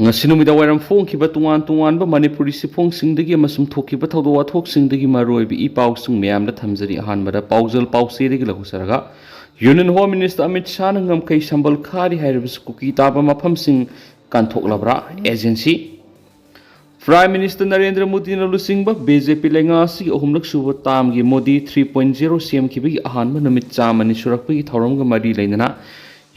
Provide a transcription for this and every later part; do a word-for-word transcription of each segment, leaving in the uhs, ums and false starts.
ꯉꯁꯤ ꯅꯨꯃꯤꯗꯥꯡ ꯋꯥꯏꯔꯝ ꯐꯣꯡꯈꯤꯕ ꯇꯣꯉꯥꯟ ꯇꯣꯉꯥꯟꯕ ꯃꯅꯤꯄꯨꯔꯤ ꯁꯤꯐꯣꯡꯁꯤꯡꯗꯒꯤ ꯑꯃꯁꯨꯡ ꯊꯣꯛꯈꯤꯕ ꯊꯧꯗꯣꯛ ꯋꯥꯊꯣꯛꯁꯤꯡꯗꯒꯤ ꯃꯔꯨꯑꯣꯏꯕ ꯏ ꯄꯥꯎꯁꯤꯡ ꯃꯌꯥꯝꯗ ꯊꯝꯖꯔꯤ꯫ ꯑꯍꯥꯟꯕꯗ ꯄꯥꯎꯖꯦꯜ ꯄꯥꯎꯆꯦꯗꯒꯤ ꯂꯧꯖꯔꯒ, ꯌꯨꯅꯤꯌꯟ ꯍꯣꯝ ꯃꯤꯅꯤꯁꯇꯔ ꯑꯃꯤꯠ ꯁꯥꯍꯅ ꯉꯝꯈꯩ ꯁꯝꯕꯜ ꯈꯥꯔꯤ ꯍꯥꯏꯔꯤꯕꯁꯤ ꯀꯨꯀꯤ ꯇꯥꯕ ꯃꯐꯝꯁꯤꯡ ꯀꯟꯊꯣꯛꯂꯕ꯭ꯔꯥ? ꯑꯦꯖꯦꯟꯁꯤ꯫ ꯄ꯭ꯔꯥꯏꯝ ꯃꯤꯅꯤꯁꯇꯔ ꯅꯔꯦꯟꯗ꯭ꯔ ꯃꯣꯗꯤꯅ ꯂꯨꯆꯤꯡꯕ ꯕꯤ ꯖꯦ ꯄꯤ ꯂꯩꯉꯥꯛ ꯑꯁꯤꯒꯤ ꯑꯍꯨꯝꯂꯛ ꯁꯨꯕ ꯇꯥꯝꯒꯤ ꯃꯣꯗꯤ ꯊ꯭ꯔꯤ ꯄꯣꯏꯟ ꯖꯦꯔꯣ ꯁꯦꯝꯈꯤꯕꯒꯤ ꯑꯍꯥꯟꯕ ꯅꯨꯃꯤꯠ ꯆꯥꯝꯃꯅꯤ ꯁꯨꯔꯛꯄꯒꯤ ꯊꯧꯔꯝꯒ ꯃꯔꯤ ꯂꯩꯅꯅ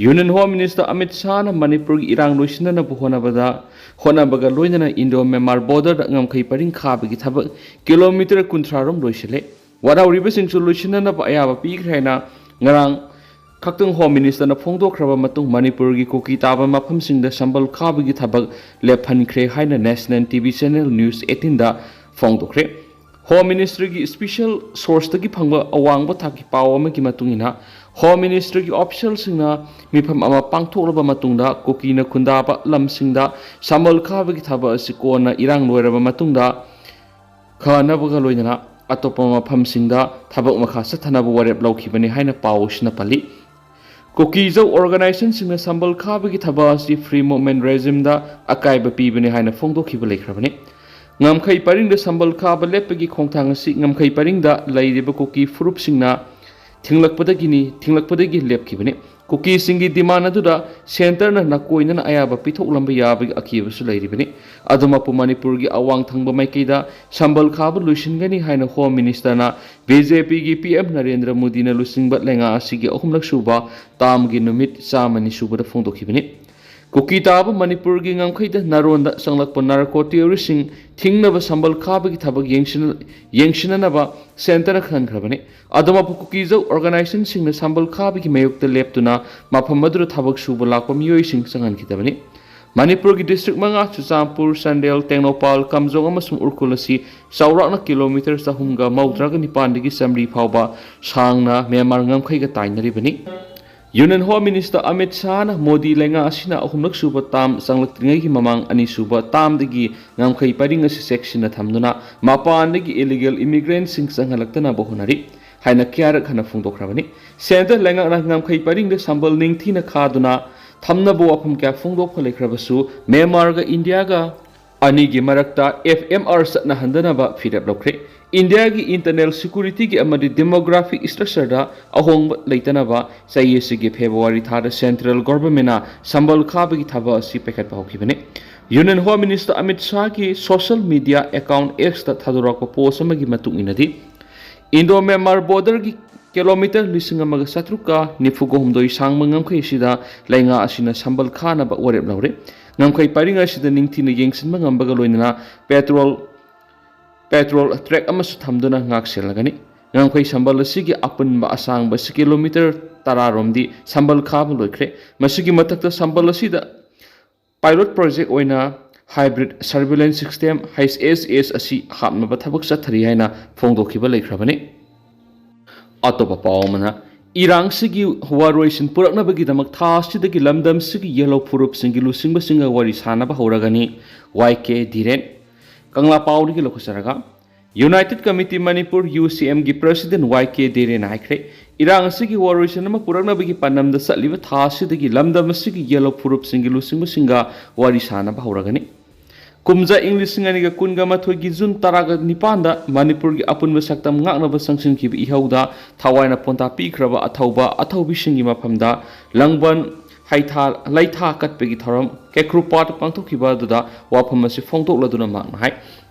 ꯌꯨꯅꯤꯌꯟ ꯍꯣꯝ ꯃꯤꯅꯤꯁꯇꯔ ꯑꯃꯤꯠ ꯁꯥꯍꯅ ꯃꯅꯤꯄꯨꯔꯒꯤ ꯏꯔꯥꯡ ꯂꯣꯏꯁꯤꯟꯅꯅꯕ ꯍꯣꯠꯅꯕꯗ, ꯍꯣꯠꯅꯕꯒ ꯂꯣꯏꯅꯅ ꯏꯟꯗꯣ ꯃ꯭ꯌꯥꯟꯃꯥꯔ ꯕꯣꯔꯗꯔꯗ ꯉꯝꯈꯩ ꯄꯔꯤꯡ ꯈꯥꯕꯒꯤ ꯊꯕꯛ ꯀꯤꯂꯣꯃꯤꯇꯔ ꯀꯨꯟꯊ꯭ꯔꯥ ꯔꯣꯝ ꯂꯣꯏꯁꯤꯜꯂꯦ꯫ ꯋꯥꯔꯥꯎꯔꯤꯕꯁꯤꯡꯁꯨ ꯂꯣꯏꯁꯤꯟꯅꯅꯕ ꯑꯌꯥꯕ ꯄꯤꯈ꯭ꯔꯦ ꯍꯥꯏꯅ ꯉꯔꯥꯡ ꯈꯛꯇꯪ ꯍꯣꯝ ꯃꯤꯅꯤꯁꯇꯔꯅ ꯐꯣꯡꯗꯣꯛꯈ꯭ꯔꯕ ꯃꯇꯨꯡ ꯃꯅꯤꯄꯨꯔꯒꯤ ꯀꯨꯀꯤ ꯇꯥꯕ ꯃꯐꯝꯁꯤꯡꯗ ꯁꯝꯕꯜ ꯈꯥꯕꯒꯤ ꯊꯕꯛ ꯂꯦꯞꯍꯟꯈ꯭ꯔꯦ ꯍꯥꯏꯅ national T V channel news ꯑꯩꯠꯇꯤꯟꯗ ꯐꯣꯡꯗꯣꯛꯈ꯭ꯔꯦ꯫ ꯍꯣꯝ ꯃꯤꯅꯤꯁꯇ꯭ꯔꯤꯒꯤ ꯏꯁꯄꯤꯁꯦꯜ ꯁꯣꯔꯁꯇꯒꯤ ꯐꯪꯕ ꯑꯋꯥꯡꯕ ꯊꯥꯛꯀꯤ ꯄꯥꯎ ꯑꯃꯒꯤ ꯃꯇꯨꯡ ꯏꯟꯅ, ꯍꯣꯝ ꯃꯤꯅꯤꯁꯇ꯭ꯔꯤꯒꯤ ꯑꯣꯐꯤꯁꯤꯌꯦꯜꯁꯤꯡꯅ ꯃꯤꯐꯝ ꯑꯃ ꯄꯥꯡꯊꯣꯛꯂꯕ ꯃꯇꯨꯡꯗ ꯀꯨꯀꯤꯅ ꯈꯨꯟꯗꯥꯕ ꯂꯝꯁꯤꯡꯗ ꯁꯝꯕꯜ ꯈꯥꯕꯒꯤ ꯊꯕꯛ ꯑꯁꯤ ꯀꯣꯟꯅ ꯏꯔꯥꯡ ꯂꯣꯏꯔꯕ ꯃꯇꯨꯡꯗ ꯈꯟꯅꯕꯒ ꯂꯣꯏꯅꯅ ꯑꯇꯣꯞꯄ ꯃꯐꯝꯁꯤꯡꯗ ꯊꯕꯛ ꯃꯈꯥ ꯆꯠꯊꯅꯕ ꯋꯥꯔꯦꯞ ꯂꯧꯈꯤꯕꯅꯤ ꯍꯥꯏꯅ ꯄꯥꯎ ꯑꯁꯤꯅ ꯄꯜꯂꯤ꯫ ꯀꯨꯀꯤꯖꯧ ꯑꯣꯔꯒꯅꯥꯏꯖꯦꯁꯟꯁꯤꯡꯅ ꯁꯝꯕꯜ ꯈꯥꯕꯒꯤ ꯊꯕꯛ ꯑꯁꯤ ꯐ꯭ꯔꯤ ꯃꯨꯚꯃꯦꯟ ꯔꯦꯖꯤꯝꯗ ꯑꯀꯥꯏꯕ ꯄꯤꯕꯅꯤ ꯍꯥꯏꯅ ꯐꯣꯡꯗꯣꯛꯈꯤꯕ ꯂꯩꯈ꯭ꯔꯕꯅꯤ꯫ ꯉꯝꯈꯩ ꯄꯔꯤꯡꯗ ꯁꯝꯕꯜ ꯈꯥꯕ ꯂꯦꯞꯄꯒꯤ ꯈꯣꯡꯊꯥꯡ ꯑꯁꯤ ꯉꯝꯈꯩ ꯄꯔꯤꯡꯗ ꯂꯩꯔꯤꯕ ꯀꯨꯀꯤ ꯐꯨꯔꯨꯞꯁꯤꯡꯅ ꯊꯤꯡꯂꯛꯄꯗꯒꯤꯅꯤ, ꯊꯤꯡꯂꯛꯄꯗꯒꯤ ꯂꯦꯞꯈꯤꯕꯅꯤ꯫ ꯀꯨꯀꯤꯁꯤꯡꯒꯤ ꯗꯤꯃꯥꯟ ꯑꯗꯨꯗ ꯁꯦꯟꯇꯔꯅ ꯅꯥꯀꯣꯏꯅꯅ ꯑꯌꯥꯕ ꯄꯤꯊꯣꯛꯂꯝꯕ ꯌꯥꯕꯒꯤ ꯑꯀꯤꯕꯁꯨ ꯂꯩꯔꯤꯕꯅꯤ꯫ ꯑꯗꯨꯃꯛꯄꯨ ꯃꯅꯤꯄꯨꯔꯒꯤ ꯑꯋꯥꯡ ꯊꯪꯕ ꯃꯥꯏꯀꯩꯗ ꯁꯝꯕꯜ ꯈꯥꯕ ꯂꯣꯏꯁꯤꯟꯒꯅꯤ ꯍꯥꯏꯅ ꯍꯣꯝ ꯃꯤꯅꯤꯁꯇꯔꯅ ꯕꯤ ꯖꯦ ꯄꯤꯒꯤ ꯄꯤ ꯑꯦꯝ ꯅꯔꯦꯟꯗ꯭ꯔ ꯃꯣꯗꯤꯅ ꯂꯨꯆꯤꯡꯕ ꯂꯩꯉꯥꯛ ꯑꯁꯤꯒꯤ ꯑꯍꯨꯝꯂꯛ ꯁꯨꯕ ꯇꯥꯝꯒꯤ ꯅꯨꯃꯤꯠ ꯆꯥꯝꯃꯅꯤ ꯁꯨꯕꯗ ꯐꯣꯡꯗꯣꯛꯈꯤꯕꯅꯤ꯫ ꯀꯨꯀꯤ ꯇꯥꯕ ꯃꯅꯤꯄꯨꯔꯒꯤ ꯉꯝꯈꯩꯗ ꯅꯥꯔꯣꯟꯗ ꯆꯪꯂꯛꯄ ꯅꯥꯔꯀꯣ ꯇꯦꯔꯣꯔꯤꯁꯁꯤꯡ ꯊꯤꯡꯅꯕ ꯁꯝꯕꯜ ꯈꯥꯕꯒꯤ ꯊꯕꯛ ꯌꯦꯡꯁꯤꯟ-, ꯌꯦꯡꯁꯤꯟꯅꯅꯕ ꯁꯦꯟꯇꯔꯅ ꯈꯟꯈ꯭ꯔꯕꯅꯤ꯫ ꯑꯗꯨꯃꯛꯄꯨ ꯀꯨꯀꯤꯖꯧ ꯑꯣꯔꯒꯅꯥꯏꯖꯦꯁꯟꯁꯤꯡꯅ ꯁꯝꯕꯜ ꯈꯥꯕꯒꯤ ꯃꯥꯌꯣꯛꯇ ꯂꯦꯞꯇꯨꯅ ꯃꯐꯝ ꯑꯗꯨꯗ ꯊꯕꯛ ꯁꯨꯕ ꯂꯥꯛꯄ ꯃꯤꯑꯣꯏꯁꯤꯡ ꯆꯪꯍꯟꯈꯤꯗꯕꯅꯤ꯫ ꯃꯅꯤꯄꯨꯔꯒꯤ ꯗꯤꯁꯇ꯭ꯔꯤꯛ ꯃꯉꯥ, ꯆꯨꯔꯆꯥꯟꯄꯨꯔ, ꯆꯥꯟꯗꯦꯜ, ꯇꯦꯡꯅꯧꯄꯥꯜ, ꯀꯥꯝꯖꯣꯡ ꯑꯃꯁꯨꯡ ꯎꯈ꯭ꯔꯨꯜ ꯑꯁꯤ ꯆꯥꯎꯔꯥꯛꯅ ꯀꯤꯂꯣꯃꯤꯇꯔ ꯆꯍꯨꯝꯒ ꯃꯧꯗ꯭ꯔꯥꯒ ꯅꯤꯄꯥꯟꯗꯒꯤ ꯆꯥꯃꯔꯤ ꯐꯥꯎꯕ ꯁꯥꯡꯅ ꯃ꯭ꯌꯥꯟꯃꯥꯔ ꯉꯝꯈꯩꯒ ꯇꯥꯏꯅꯔꯤꯕꯅꯤ꯫ ꯌꯨꯅꯤꯌꯟ ꯍꯣꯝ ꯃꯤꯅꯤꯁꯇꯔ ꯑꯃꯤꯠ ꯁꯥꯍꯅ ꯃꯣꯗꯤ ꯂꯩꯉꯥꯛ ꯑꯁꯤꯅ ꯑꯍꯨꯝꯂꯛ ꯁꯨꯕ ꯇꯥꯝ ꯆꯪꯂꯛꯇ꯭ꯔꯤꯉꯩꯒꯤ ꯃꯃꯥꯡ ꯑꯅꯤꯁꯨꯕ ꯇꯥꯝꯗꯒꯤ ꯉꯝꯈꯩ ꯄꯔꯤꯡ ꯑꯁꯤ ꯆꯦꯛꯁꯤꯟꯅ ꯊꯝꯗꯨꯅ ꯃꯄꯥꯟꯗꯒꯤ ꯏꯂꯤꯒꯦꯜ ꯏꯃꯤꯒ꯭ꯔꯦꯟꯠꯁꯤꯡ ꯆꯪꯍꯜꯂꯛꯇꯅꯕ ꯍꯣꯠꯅꯔꯤ ꯍꯥꯏꯅ ꯀꯌꯥꯔꯛ ꯍꯟꯅ ꯐꯣꯡꯗꯣꯛꯈ꯭ꯔꯕꯅꯤ꯫ ꯁꯦꯟꯇꯔ ꯂꯩꯉꯥꯛꯅ ꯉꯝꯈꯩ ꯄꯔꯤꯡꯗ ꯁꯝꯕꯜ ꯅꯤꯡꯊꯤꯅ ꯈꯥꯗꯨꯅ ꯊꯝꯅꯕ ꯋꯥꯐꯝ ꯀꯌꯥ ꯐꯣꯡꯗꯣꯛꯄ ꯂꯩꯈ꯭ꯔꯕꯁꯨ, ꯃ꯭ꯌꯥꯟꯃꯥꯔꯒ ꯏꯟꯗꯤꯌꯥꯒ ꯑꯅꯤꯒꯤ ꯃꯔꯛꯇ ꯑꯦꯐ ꯑꯦꯝ ꯑꯥꯔ ꯆꯠꯅꯍꯟꯗꯅꯕ ꯐꯤꯔꯦꯞ ꯂꯧꯈ꯭ꯔꯦ꯫ ꯏꯟꯗꯤꯌꯥꯒꯤ ꯏꯟꯇꯔꯅꯦꯜ ꯁꯦꯀ꯭ꯌꯨꯔꯤꯇꯤꯒꯤ ꯑꯃꯗꯤ ꯗꯦꯃꯣꯒ꯭ꯔꯥꯐꯤꯛ ꯁ꯭ꯇ꯭ꯔꯛꯆꯔꯗ ꯑꯍꯣꯡꯕ ꯂꯩꯇꯅꯕ ꯆꯍꯤ ꯑꯁꯤꯒꯤ ꯐꯦꯕ꯭ꯔꯨꯋꯥꯔꯤ ꯊꯥꯗ ꯁꯦꯟꯇ꯭ꯔꯦꯜ ꯒꯣꯚꯔꯟꯃꯦꯟꯅ ꯁꯝꯕꯜ ꯈꯥꯕꯒꯤ ꯊꯕꯛ ꯑꯁꯤ ꯄꯥꯏꯈꯠꯄ ꯍꯧꯈꯤꯕꯅꯤ꯫ ꯌꯨꯅꯤꯌꯟ ꯍꯣꯝ ꯃꯤꯅꯤꯁꯇꯔ ꯑꯃꯤꯠ ꯁꯥꯍꯒꯤ ꯁꯣꯁꯤꯌꯦꯜ ꯃꯤꯗꯤꯌꯥ ꯑꯦꯀꯥꯎꯟꯠ ꯑꯦꯛꯁꯇ ꯊꯥꯗꯣꯔꯛꯄ ꯄꯣꯁ ꯑꯃꯒꯤ ꯃꯇꯨꯡ ꯏꯟꯅꯗꯤ, ꯏꯟꯗꯣ ꯃ꯭ꯌꯥꯟꯃꯥꯔ ꯕꯣꯔꯗꯔꯒꯤ ꯀꯤꯂꯣꯃꯤꯇꯔ ꯂꯤꯁꯤꯡ ꯑꯃꯒ ꯆꯥꯇ꯭ꯔꯨꯛꯀ ꯅꯤꯐꯨꯒ ꯍꯨꯝꯗꯣꯏ ꯁꯥꯡꯕ ꯉꯝꯈꯩ ꯑꯁꯤꯗ ꯂꯩꯉꯥꯛ ꯑꯁꯤꯅ ꯁꯝꯕꯜ ꯈꯥꯅꯕ ꯋꯥꯔꯦꯞ ꯂꯧꯔꯦ꯫ ꯉꯝꯈꯩ ꯄꯔꯤꯡ ꯑꯁꯤꯗ ꯅꯤꯡꯊꯤꯅ ꯌꯦꯡꯁꯤꯟꯕ ꯉꯝꯕꯒ ꯂꯣꯏꯅꯅ ꯄꯦꯇ꯭ꯔꯣꯜ, ꯄꯦꯇ꯭ꯔꯣꯜ ꯇ꯭ꯔꯦꯛ ꯑꯃꯁꯨ ꯊꯝꯗꯨꯅ ꯉꯥꯛ ꯁꯦꯜꯂꯒꯅꯤ꯫ ꯉꯝꯈꯩ ꯁꯝꯕꯜ ꯑꯁꯤꯒꯤ ꯑꯄꯨꯟꯕ ꯑꯁꯥꯡꯕ ꯑꯁꯤ ꯀꯤꯂꯣꯃꯤꯇꯔ ꯇꯔꯥ ꯔꯣꯝꯗꯤ ꯁꯝꯕꯜ ꯈꯥꯕ ꯂꯣꯏꯈ꯭ꯔꯦ꯫ ꯃꯁꯤꯒꯤ ꯃꯊꯛꯇ ꯁꯝꯕꯜ ꯑꯁꯤꯗ ꯄꯥꯏꯂꯣꯠ ꯄ꯭ꯔꯣꯖꯦꯛ ꯑꯣꯏꯅ ꯍꯥꯏꯕ꯭ꯔꯤꯠ ꯁꯔꯚꯤꯂꯦꯟꯁ ꯁꯤꯁꯇꯦꯝ, ꯍꯩꯆ ꯑꯦꯁ ꯑꯦꯁ, ꯑꯁꯤ ꯍꯥꯞꯅꯕ ꯊꯕꯛ ꯆꯠꯊꯔꯤ ꯍꯥꯏꯅ ꯐꯣꯡꯗꯣꯛꯈꯤꯕ ꯂꯩꯈ꯭ꯔꯕꯅꯤ꯫ ꯑꯇꯣꯞꯄ ꯄꯥꯎ ꯑꯃꯅ, ꯏꯔꯥꯡꯁꯤꯒꯤ ꯋꯥꯔꯣꯏꯁꯤꯟ ꯄꯨꯔꯛꯅꯕꯒꯤꯗꯃꯛ ꯊꯥ ꯑꯁꯤꯗꯒꯤ ꯂꯝꯗꯝꯁꯤꯒꯤ ꯌꯦꯜꯍꯧ ꯐꯨꯔꯨꯞꯁꯤꯡꯒꯤ ꯂꯨꯆꯤꯡꯕꯁꯤꯡꯒ ꯋꯥꯔꯤ ꯁꯥꯅꯕ ꯍꯧꯔꯒꯅꯤ꯫ ꯋꯥꯏ ꯀꯦ ꯙꯤꯔꯦꯟ꯫ ꯀꯪꯂꯥ ꯄꯥꯎꯗꯒꯤ ꯂꯧꯈꯠꯆꯔꯒ, ꯌꯨꯅꯥꯏꯇꯦꯗ ꯀꯃꯤꯇꯤ ꯃꯅꯤꯄꯨꯔ, ꯌꯨ ꯁꯤ ꯑꯦꯝꯒꯤ ꯄ꯭ꯔꯁꯤꯗꯦꯟꯠ ꯋꯥꯏ ꯀꯦ ꯙꯤꯔꯦꯟꯅ ꯍꯥꯏꯈ꯭ꯔꯦ, ꯏꯔꯥꯡ ꯑꯁꯤꯒꯤ ꯋꯥꯔꯣꯏꯁꯤꯟ ꯑꯃ ꯄꯨꯔꯛꯅꯕꯒꯤ ꯄꯥꯟꯗꯝꯗ ꯆꯠꯂꯤꯕ ꯊꯥ ꯑꯁꯤꯗꯒꯤ ꯂꯝꯗꯝ ꯑꯁꯤꯒꯤ ꯌꯦꯜꯍꯧ ꯐꯨꯔꯨꯞꯁꯤꯡꯒꯤ ꯂꯨꯆꯤꯡꯕꯁꯤꯡꯒ ꯋꯥꯔꯤ ꯁꯥꯅꯕ ꯍꯧꯔꯒꯅꯤ꯫ ꯀꯨꯝꯖꯥ ꯏꯪ ꯂꯤꯁꯤꯡ ꯑꯅꯤꯒ ꯀꯨꯟꯒ ꯃꯥꯊꯣꯏꯒꯤ ꯖꯨꯟ ꯇꯔꯥꯒ ꯅꯤꯄꯥꯟꯗ ꯃꯅꯤꯄꯨꯔꯒꯤ ꯑꯄꯨꯟꯕ ꯁꯛꯇꯝ ꯉꯥꯛꯅꯕ ꯆꯪꯁꯤꯟꯈꯤꯕ ꯏꯍꯧꯗ ꯊꯋꯥꯏꯅ ꯄꯣꯟꯊꯥ ꯄꯤꯈ꯭ꯔꯕ ꯑꯊꯧꯕ ꯑꯊꯧꯕꯤꯁꯤꯡꯒꯤ ꯃꯐꯝꯗ ꯂꯪꯕꯟ ꯍꯩꯊꯥ ꯂꯩꯊꯥ ꯀꯠꯄꯒꯤ ꯊꯧꯔꯝ ꯀꯦꯀ꯭ꯔꯨꯄꯥꯠ ꯄꯥꯡꯊꯣꯛꯈꯤꯕ ꯑꯗꯨꯗ ꯋꯥꯐꯝ ꯑꯁꯤ ꯐꯣꯡꯗꯣꯛꯂꯗꯨꯅ ꯃꯍꯥꯛꯅ ꯍꯥꯏ,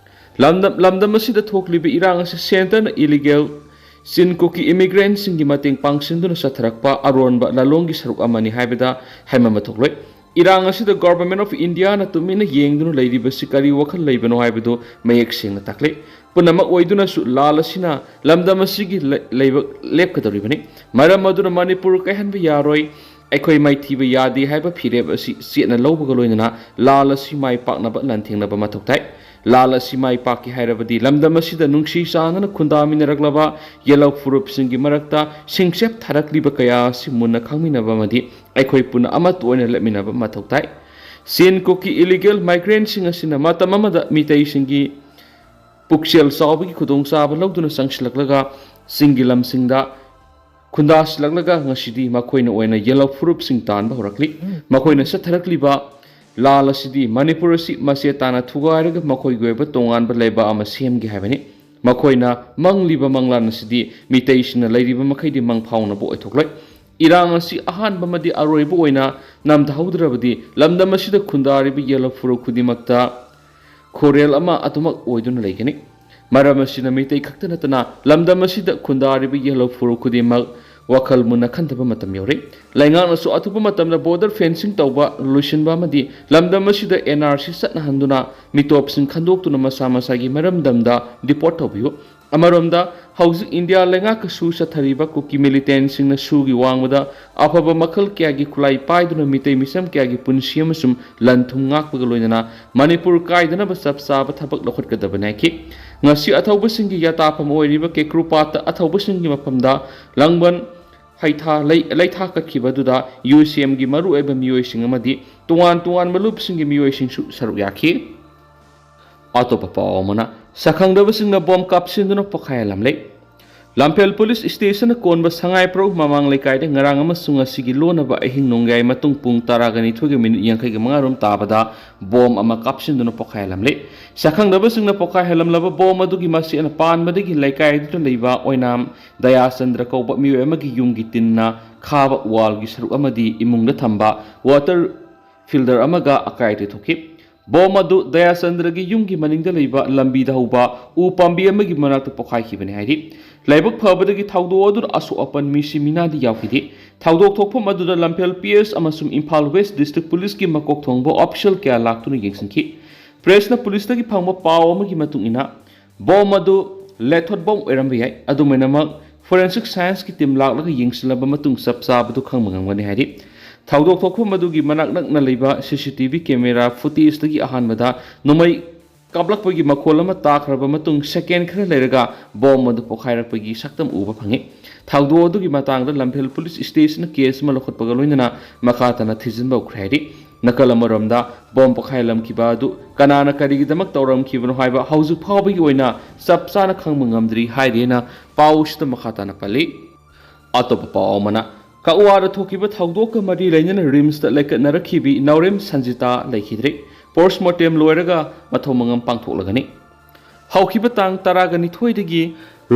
ꯂꯝꯗꯝ, ꯂꯝꯗꯝ ꯑꯁꯤꯗ ꯊꯣꯛꯂꯤꯕ ꯏꯔꯥꯡ ꯑꯁꯤ ꯁꯦꯟꯇꯔꯅ ꯏꯂꯤꯒꯦꯜ ꯆꯤꯟ ꯀꯨꯀꯤ ꯏꯃꯤꯒ꯭ꯔꯦꯟꯠꯁꯤꯡꯒꯤ ꯃꯇꯦꯡ ꯄꯥꯡꯁꯤꯟꯗꯨꯅ ꯆꯠꯊꯔꯛꯄ ꯑꯔꯣꯟꯕ ꯂꯥꯂꯣꯡꯒꯤ ꯁꯔꯨꯛ ꯑꯃꯅꯤ ꯍꯥꯏꯕꯗ ꯍꯥꯏꯃꯟꯕ ꯊꯣꯛꯂꯣꯏ꯫ ꯏꯔꯥꯡ ꯑꯁꯤꯗ Government of Indiaꯅ ꯇꯨꯃꯤꯟꯅ ꯌꯦꯡꯗꯨꯅ ꯂꯩꯔꯤꯕꯁꯤ ꯀꯔꯤ ꯋꯥꯈꯜ ꯂꯩꯕꯅꯣ ꯍꯥꯏꯕꯗꯨ ꯃꯌꯦꯛ ꯁꯦꯡꯅ ꯇꯥꯛꯂꯤ꯫ ꯄꯨꯝꯅꯃꯛ ꯑꯣꯏꯗꯨꯅꯁꯨ ꯂꯥꯜ ꯑꯁꯤꯅ ꯂꯝꯗꯝ ꯑꯁꯤꯒꯤ ꯂꯩ-, ꯂꯩꯕꯥꯛ ꯂꯦꯞꯀꯗꯧꯔꯤꯕꯅꯤ꯫ ꯃꯔꯝ ꯑꯗꯨꯅ ꯃꯅꯤꯄꯨꯔ ꯀꯥꯏꯍꯟꯕ ꯌꯥꯔꯣꯏ꯫ ꯑꯩꯈꯣꯏ ꯃꯥꯏꯊꯤꯕ ꯌꯥꯗꯦ ꯍꯥꯏꯕ ꯐꯤꯔꯦꯞ ꯑꯁꯤ ꯆꯦꯠꯅ ꯂꯧꯕꯒ ꯂꯣꯏꯅꯅ ꯂꯥꯜ ꯑꯁꯤ ꯃꯥꯏ ꯄꯥꯛꯅꯕ ꯂꯥꯟꯊꯦꯡꯅꯕ ꯃꯊꯧ ꯇꯥꯏ꯫ ꯂꯥꯜ ꯑꯁꯤ ꯃꯥꯏ ꯄꯥꯛꯀꯦ ꯍꯥꯏꯔꯕꯗꯤ ꯂꯝꯗꯝ ꯑꯁꯤꯗ ꯅꯨꯡꯁꯤ ꯆꯥꯟꯅꯅ ꯈꯨꯟꯗꯥꯃꯤꯟꯅꯔꯛꯂꯕ ꯌꯦꯜꯍꯧ ꯐꯨꯔꯨꯞꯁꯤꯡꯒꯤ ꯃꯔꯛꯇ ꯁꯤꯡꯆꯞ ꯊꯥꯔꯛꯂꯤꯕ ꯀꯌꯥ ꯑꯁꯤ ꯃꯨꯟꯅ ꯈꯪꯃꯤꯟꯅꯕ ꯑꯃꯗꯤ ꯑꯩꯈꯣꯏ ꯄꯨꯟꯅ ꯑꯃꯠꯇ ꯑꯣꯏꯅ ꯂꯦꯞꯃꯤꯟꯅꯕ ꯃꯊꯧ ꯇꯥꯏ꯫ ꯆꯤꯟ ꯀꯨꯀꯤ ꯏꯂꯤꯒꯦꯜ ꯃꯥꯏꯒ꯭ꯔꯦꯟꯠꯁꯤꯡ ꯑꯁꯤꯅ ꯃꯇꯝ ꯑꯃꯗ ꯃꯤꯇꯩꯁꯤꯡꯒꯤ ꯄꯨꯛꯆꯦꯜ ꯆꯥꯎꯕꯒꯤ ꯈꯨꯗꯣꯡꯆꯥꯕ ꯂꯧꯗꯨꯅ ꯆꯪꯁꯤꯜꯂꯛꯂꯒ ꯆꯤꯡꯒꯤ ꯂꯝꯁꯤꯡꯗ ꯈꯨꯟꯗꯥꯁꯤꯜꯂꯛꯂꯒ ꯉꯁꯤꯗꯤ ꯃꯈꯣꯏꯅ ꯑꯣꯏꯅ ꯌꯦꯜꯍꯧ ꯐꯨꯔꯨꯞꯁꯤꯡ ꯇꯥꯟꯕ ꯍꯧꯔꯛꯂꯤ꯫ ꯃꯈꯣꯏꯅ ꯆꯠꯊꯔꯛꯂꯤꯕ ꯂꯥꯜ ꯑꯁꯤꯗꯤ ꯃꯅꯤꯄꯨꯔ ꯑꯁꯤ ꯃꯆꯦꯠ ꯇꯥꯅ ꯊꯨꯒꯥꯏꯔꯒ ꯃꯈꯣꯏꯒꯤ ꯑꯣꯏꯕ ꯇꯣꯉꯥꯟꯕ ꯂꯩꯕꯥꯛ ꯑꯃ ꯁꯦꯝꯒꯦ ꯍꯥꯏꯕꯅꯤ꯫ ꯃꯈꯣꯏꯅ ꯃꯪꯂꯤꯕ ꯃꯪꯂꯥꯟ ꯑꯁꯤꯗꯤ ꯃꯤꯇꯩꯁꯤꯡꯅ ꯂꯩꯔꯤꯕ ꯃꯈꯩꯗꯤ ꯃꯪ ꯐꯥꯎꯅꯕ ꯑꯣꯏꯊꯣꯛꯂꯣꯏ꯫ ꯏꯔꯥꯡ ꯑꯁꯤ ꯑꯍꯥꯟꯕ ꯑꯃꯗꯤ ꯑꯔꯣꯏꯕ ꯑꯣꯏꯅ ꯅꯝꯊꯍꯧꯗ꯭ꯔꯕꯗꯤ ꯂꯝꯗꯝ ꯑꯁꯤꯗ ꯈꯨꯟꯗꯥꯔꯤꯕ ꯌꯦꯜꯍꯧ ꯐꯨꯔꯨꯞ ꯈꯨꯗꯤꯡꯃꯛꯇ ꯈꯣꯔꯦꯜ ꯑꯃ ꯑꯗꯨꯃꯛ ꯑꯣꯏꯗꯨꯅ ꯂꯩꯒꯅꯤ꯫ ꯃꯔꯝ ꯑꯁꯤꯅ ꯃꯤꯇꯩ ꯈꯛꯇ ꯅꯠꯇꯅ ꯂꯝꯗꯝ ꯑꯁꯤꯗ ꯈꯨꯟꯗꯥꯔꯤꯕ ꯌꯦꯜꯍꯧ ꯐꯨꯔꯨꯞ ꯈꯨꯗꯤꯡꯃꯛ ꯋꯥꯈꯜ ꯃꯨꯟꯅ ꯈꯟꯊꯕ ꯃꯇꯝ ꯌꯧꯔꯦ꯫ ꯂꯩꯉꯥꯛꯅꯁꯨ ꯑꯊꯨꯕ ꯃꯇꯝꯗ border fencing ꯇꯧꯕ ꯂꯣꯏꯁꯤꯟꯕ ꯑꯃꯗꯤ ꯂꯝꯗꯝ ꯑꯁꯤꯗ N R C ꯆꯠꯅꯍꯟꯗꯨꯅ ꯃꯤꯇꯣꯞꯁꯤꯡ ꯈꯟꯗꯣꯛꯇꯨꯅ ꯃꯁꯥ ꯃꯁꯥꯒꯤ ꯃꯔꯝꯗꯝꯗ deport ꯇꯧꯕꯤꯌꯨ꯫ ꯑꯃꯔꯣꯝꯗ ꯍꯧꯖꯤꯛ ꯏꯟꯗꯤꯌꯥ ꯂꯩꯉꯥꯛꯀ ꯁꯨ ꯆꯠꯊꯔꯤꯕ ꯀꯨꯀꯤ militantꯁꯤꯡꯅ ꯁꯨꯒꯤ ꯋꯥꯡꯃꯗ ꯑꯐꯕ ꯃꯈꯜ ꯀꯌꯥꯒꯤ ꯈꯨꯠꯂꯥꯏ ꯄꯥꯏꯗꯨꯅ ꯃꯤꯇꯩ ꯃꯤꯆꯝ ꯀꯌꯥꯒꯤ ꯄꯨꯟꯁꯤ ꯑꯃꯁꯨꯡ ꯂꯟ ꯊꯨꯝ ꯉꯥꯛꯄꯒ ꯂꯣꯏꯅꯅ ꯃꯅꯤꯄꯨꯔ ꯀꯥꯏꯗꯅꯕ ꯆꯞ ꯆꯥꯕ ꯊꯕꯛ ꯂꯧꯈꯠꯀꯗꯕꯅꯤ ꯍꯥꯏꯈꯤ꯫ ꯉꯁꯤ ꯑꯊꯧꯕꯁꯤꯡꯒꯤ ꯌꯥꯇꯥꯐꯝ ꯑꯣꯏꯔꯤꯕ ꯀꯦꯀ꯭ꯔꯨꯄꯥꯠꯇ ꯑꯊꯧꯕꯁꯤꯡꯒꯤ ꯃꯐꯝꯗ ꯂꯥꯡꯕꯟ ꯍꯩꯊꯥ ꯂꯩ-, ꯂꯩꯊꯥ ꯀꯠꯈꯤꯕ ꯑꯗꯨꯗ UCMꯒꯤ ꯃꯔꯨꯑꯣꯏꯕ ꯃꯤꯑꯣꯏꯁꯤꯡ ꯑꯃꯗꯤ ꯇꯣꯉꯥꯟ ꯇꯣꯉꯥꯟꯕ ꯂꯨꯞꯁꯤꯡꯒꯤ ꯃꯤꯑꯣꯏꯁꯤꯡꯁꯨ ꯁꯔꯨꯛ ꯌꯥꯈꯤ꯫ ꯑꯇꯣꯞꯄ ꯄꯥꯎ ꯑꯃꯅ, ꯁꯛꯈꯪꯗꯕꯁꯤꯡꯅ ꯕꯣꯝ ꯀꯥꯞꯁꯤꯟꯗꯨꯅ ꯄꯣꯈꯥꯏꯍꯜꯂꯝꯂꯦ꯫ ꯂꯝꯐꯦꯜ ꯄꯨꯂꯤꯁ ꯁ꯭ꯇꯦꯁꯟꯅ ꯀꯣꯟꯕ ꯁꯉꯥꯏꯄ꯭ꯔꯧ ꯃꯃꯥꯡ ꯂꯩꯀꯥꯏꯗ ꯉꯔꯥꯡ ꯑꯃꯁꯨꯡ ꯉꯁꯤꯒꯤ ꯂꯣꯟꯅꯕ ꯑꯍꯤꯡ ꯅꯣꯡꯌꯥꯏ ꯃꯇꯨꯡ ꯄꯨꯡ ꯇꯔꯥꯒ ꯅꯤꯊꯣꯏꯒ ꯃꯤꯅꯤꯠ ꯌꯥꯡꯈꯩꯒ ꯃꯉꯥ ꯔꯣꯝ ꯇꯥꯕꯗ ꯕꯣꯝ ꯑꯃ ꯀꯥꯞꯁꯤꯟꯗꯨꯅ ꯄꯣꯈꯥꯏꯍꯜꯂꯝꯂꯦ꯫ ꯁꯛꯈꯪꯗꯕꯁꯤꯡꯅ ꯄꯣꯈꯥꯏꯍꯜꯂꯝꯂꯕ ꯕꯣꯝ ꯑꯗꯨꯒꯤ ꯃꯁꯦꯟꯅ ꯄꯥꯟꯕꯗꯒꯤ ꯂꯩꯀꯥꯏ ꯑꯗꯨꯗ ꯂꯩꯕ ꯑꯣꯏꯅꯥꯝ ꯗꯌꯥꯆꯟꯗ꯭ꯔ ꯀꯧꯕ ꯃꯤꯑꯣꯏ ꯑꯃꯒꯤ ꯌꯨꯝꯒꯤ ꯇꯤꯟꯅ ꯈꯥꯕ wallꯒꯤ ꯁꯔꯨꯛ ꯑꯃꯗꯤ ꯏꯃꯨꯡꯗ ꯊꯝꯕ water filter ꯑꯃꯒ ꯑꯀꯥꯏ ꯑꯇꯣꯏ ꯊꯣꯛꯈꯤ꯫ ꯕꯣꯝ ꯑꯗꯨ ꯗꯌꯥꯆꯟꯗ꯭ꯔꯒꯤ ꯌꯨꯝꯒꯤ ꯃꯅꯤꯡꯗ ꯂꯩꯕ ꯂꯝꯕꯤꯗ ꯍꯧꯕ ꯎ ꯄꯥꯝꯕꯤ ꯑꯃꯒꯤ ꯃꯅꯥꯛꯇ ꯄꯣꯈꯥꯏꯈꯤꯕꯅꯤ ꯍꯥꯏꯔꯤ꯫ ꯂꯥꯏꯕꯛ ꯐꯕꯗꯒꯤ ꯊꯧꯗꯣꯛ ꯑꯗꯨꯗ ꯑꯁꯣꯛ ꯑꯄꯟ ꯃꯤꯁꯤ ꯃꯤꯅꯥꯗꯤ ꯌꯥꯎꯈꯤꯗꯦ꯫ ꯊꯧꯗꯣꯛ ꯊꯣꯛꯐꯝ ꯑꯗꯨꯗ ꯂꯝꯐꯦꯜ PS ꯑꯃꯁꯨꯡ ꯏꯝꯐꯥꯜ West District Policeꯀꯤ ꯃꯀꯣꯛ ꯊꯣꯡꯕ official ꯀꯌꯥ ꯂꯥꯛꯇꯨꯅ ꯌꯦꯡꯁꯤꯟꯈꯤ꯫ Pressꯅ ꯄꯨꯂꯤꯁꯇꯒꯤ ꯐꯪꯕ ꯄꯥꯎ ꯑꯃꯒꯤ ꯃꯇꯨꯡ ꯏꯟꯅ, ꯕꯣꯝ ꯑꯗꯨ lethal bomb ꯑꯣꯏꯔꯝꯕ ꯌꯥꯏ꯫ ꯑꯗꯨꯝ ꯑꯣꯏꯅꯃꯛ, forensic scienceꯀꯤ team ꯂꯥꯛꯂꯒ ꯌꯦꯡꯁꯤꯜꯂꯕ ꯃꯇꯨꯡ ꯆꯞ ꯆꯥꯕꯗꯨ ꯈꯪꯕ ꯉꯝꯒꯅꯤ ꯍꯥꯏꯔꯤ꯫ ꯊꯧꯗꯣꯛ ꯊꯣꯛꯐꯝ ꯑꯗꯨꯒꯤ ꯃꯅꯥꯛ ꯅꯛꯅ ꯂꯩꯕ CCTV camera footageꯇꯒꯤ ꯑꯍꯥꯟꯕꯗ ꯅꯣꯡꯃꯩ ꯀꯥꯞꯂꯛꯄꯒꯤ ꯃꯈꯣꯜ ꯑꯃ ꯇꯥꯈ꯭ꯔꯕ ꯃꯇꯨꯡ second ꯈꯔ ꯂꯩꯔꯒ ꯕꯣꯝ ꯑꯗꯨ ꯄꯣꯈꯥꯏꯔꯛꯄꯒꯤ ꯁꯛꯇꯝ ꯎꯕ ꯐꯪꯉꯤ꯫ ꯊꯧꯗꯣꯛ ꯑꯗꯨꯒꯤ ꯃꯇꯥꯡꯗ ꯂꯝꯐꯦꯜ ꯄꯨꯂꯤꯁ ꯁ꯭ꯇꯦꯁꯟꯅ case ꯑꯃ ꯂꯧꯈꯠꯄꯒ ꯂꯣꯏꯅꯅ ꯃꯈꯥ ꯇꯥꯅ ꯊꯤꯖꯤꯟꯕ ꯍꯧꯈ꯭ꯔꯦ ꯍꯥꯏꯔꯤ꯫ ꯅꯥꯀꯜ ꯑꯃꯔꯣꯝꯗ, ꯕꯣꯝ ꯄꯣꯈꯥꯏꯂꯝꯈꯤꯕ ꯑꯗꯨ ꯀꯅꯥꯅ ꯀꯔꯤꯒꯤꯗꯃꯛ ꯇꯧꯔꯝꯈꯤꯕꯅꯣ ꯍꯥꯏꯕ ꯍꯧꯖꯤꯛ ꯐꯥꯎꯕꯒꯤ ꯑꯣꯏꯅ ꯆꯞ ꯆꯥꯅ ꯈꯪꯕ ꯉꯝꯗ꯭ꯔꯤ ꯍꯥꯏꯔꯤꯅ ꯄꯥꯎ ꯑꯁꯤꯗ ꯃꯈꯥ ꯇꯥꯅ ꯄꯜꯂꯤ꯫ ꯑꯇꯣꯞꯄ ꯄꯥꯎ ꯑꯃꯅ, ꯀꯛꯋꯥꯗ ꯊꯣꯛꯈꯤꯕ ꯊꯧꯗꯣꯛꯀ ꯃꯔꯤ ꯂꯩꯅꯅ ꯔꯤꯝꯁꯇ ꯂꯩꯀꯠꯅꯔꯛꯈꯤꯕꯤ ꯅꯥꯎꯔꯦꯝ ꯁꯟꯖꯤꯇꯥ ꯂꯩꯈꯤꯗ꯭ꯔꯦ꯫ ꯄꯣꯁꯃꯣꯔꯇꯦꯝ ꯂꯣꯏꯔꯒ ꯃꯊꯧ ꯃꯉꯝ ꯄꯥꯡꯊꯣꯛꯂꯒꯅꯤ꯫ ꯍꯧꯈꯤꯕ ꯇꯥꯡ ꯇꯔꯥꯒ ꯅꯤꯊꯣꯏꯗꯒꯤ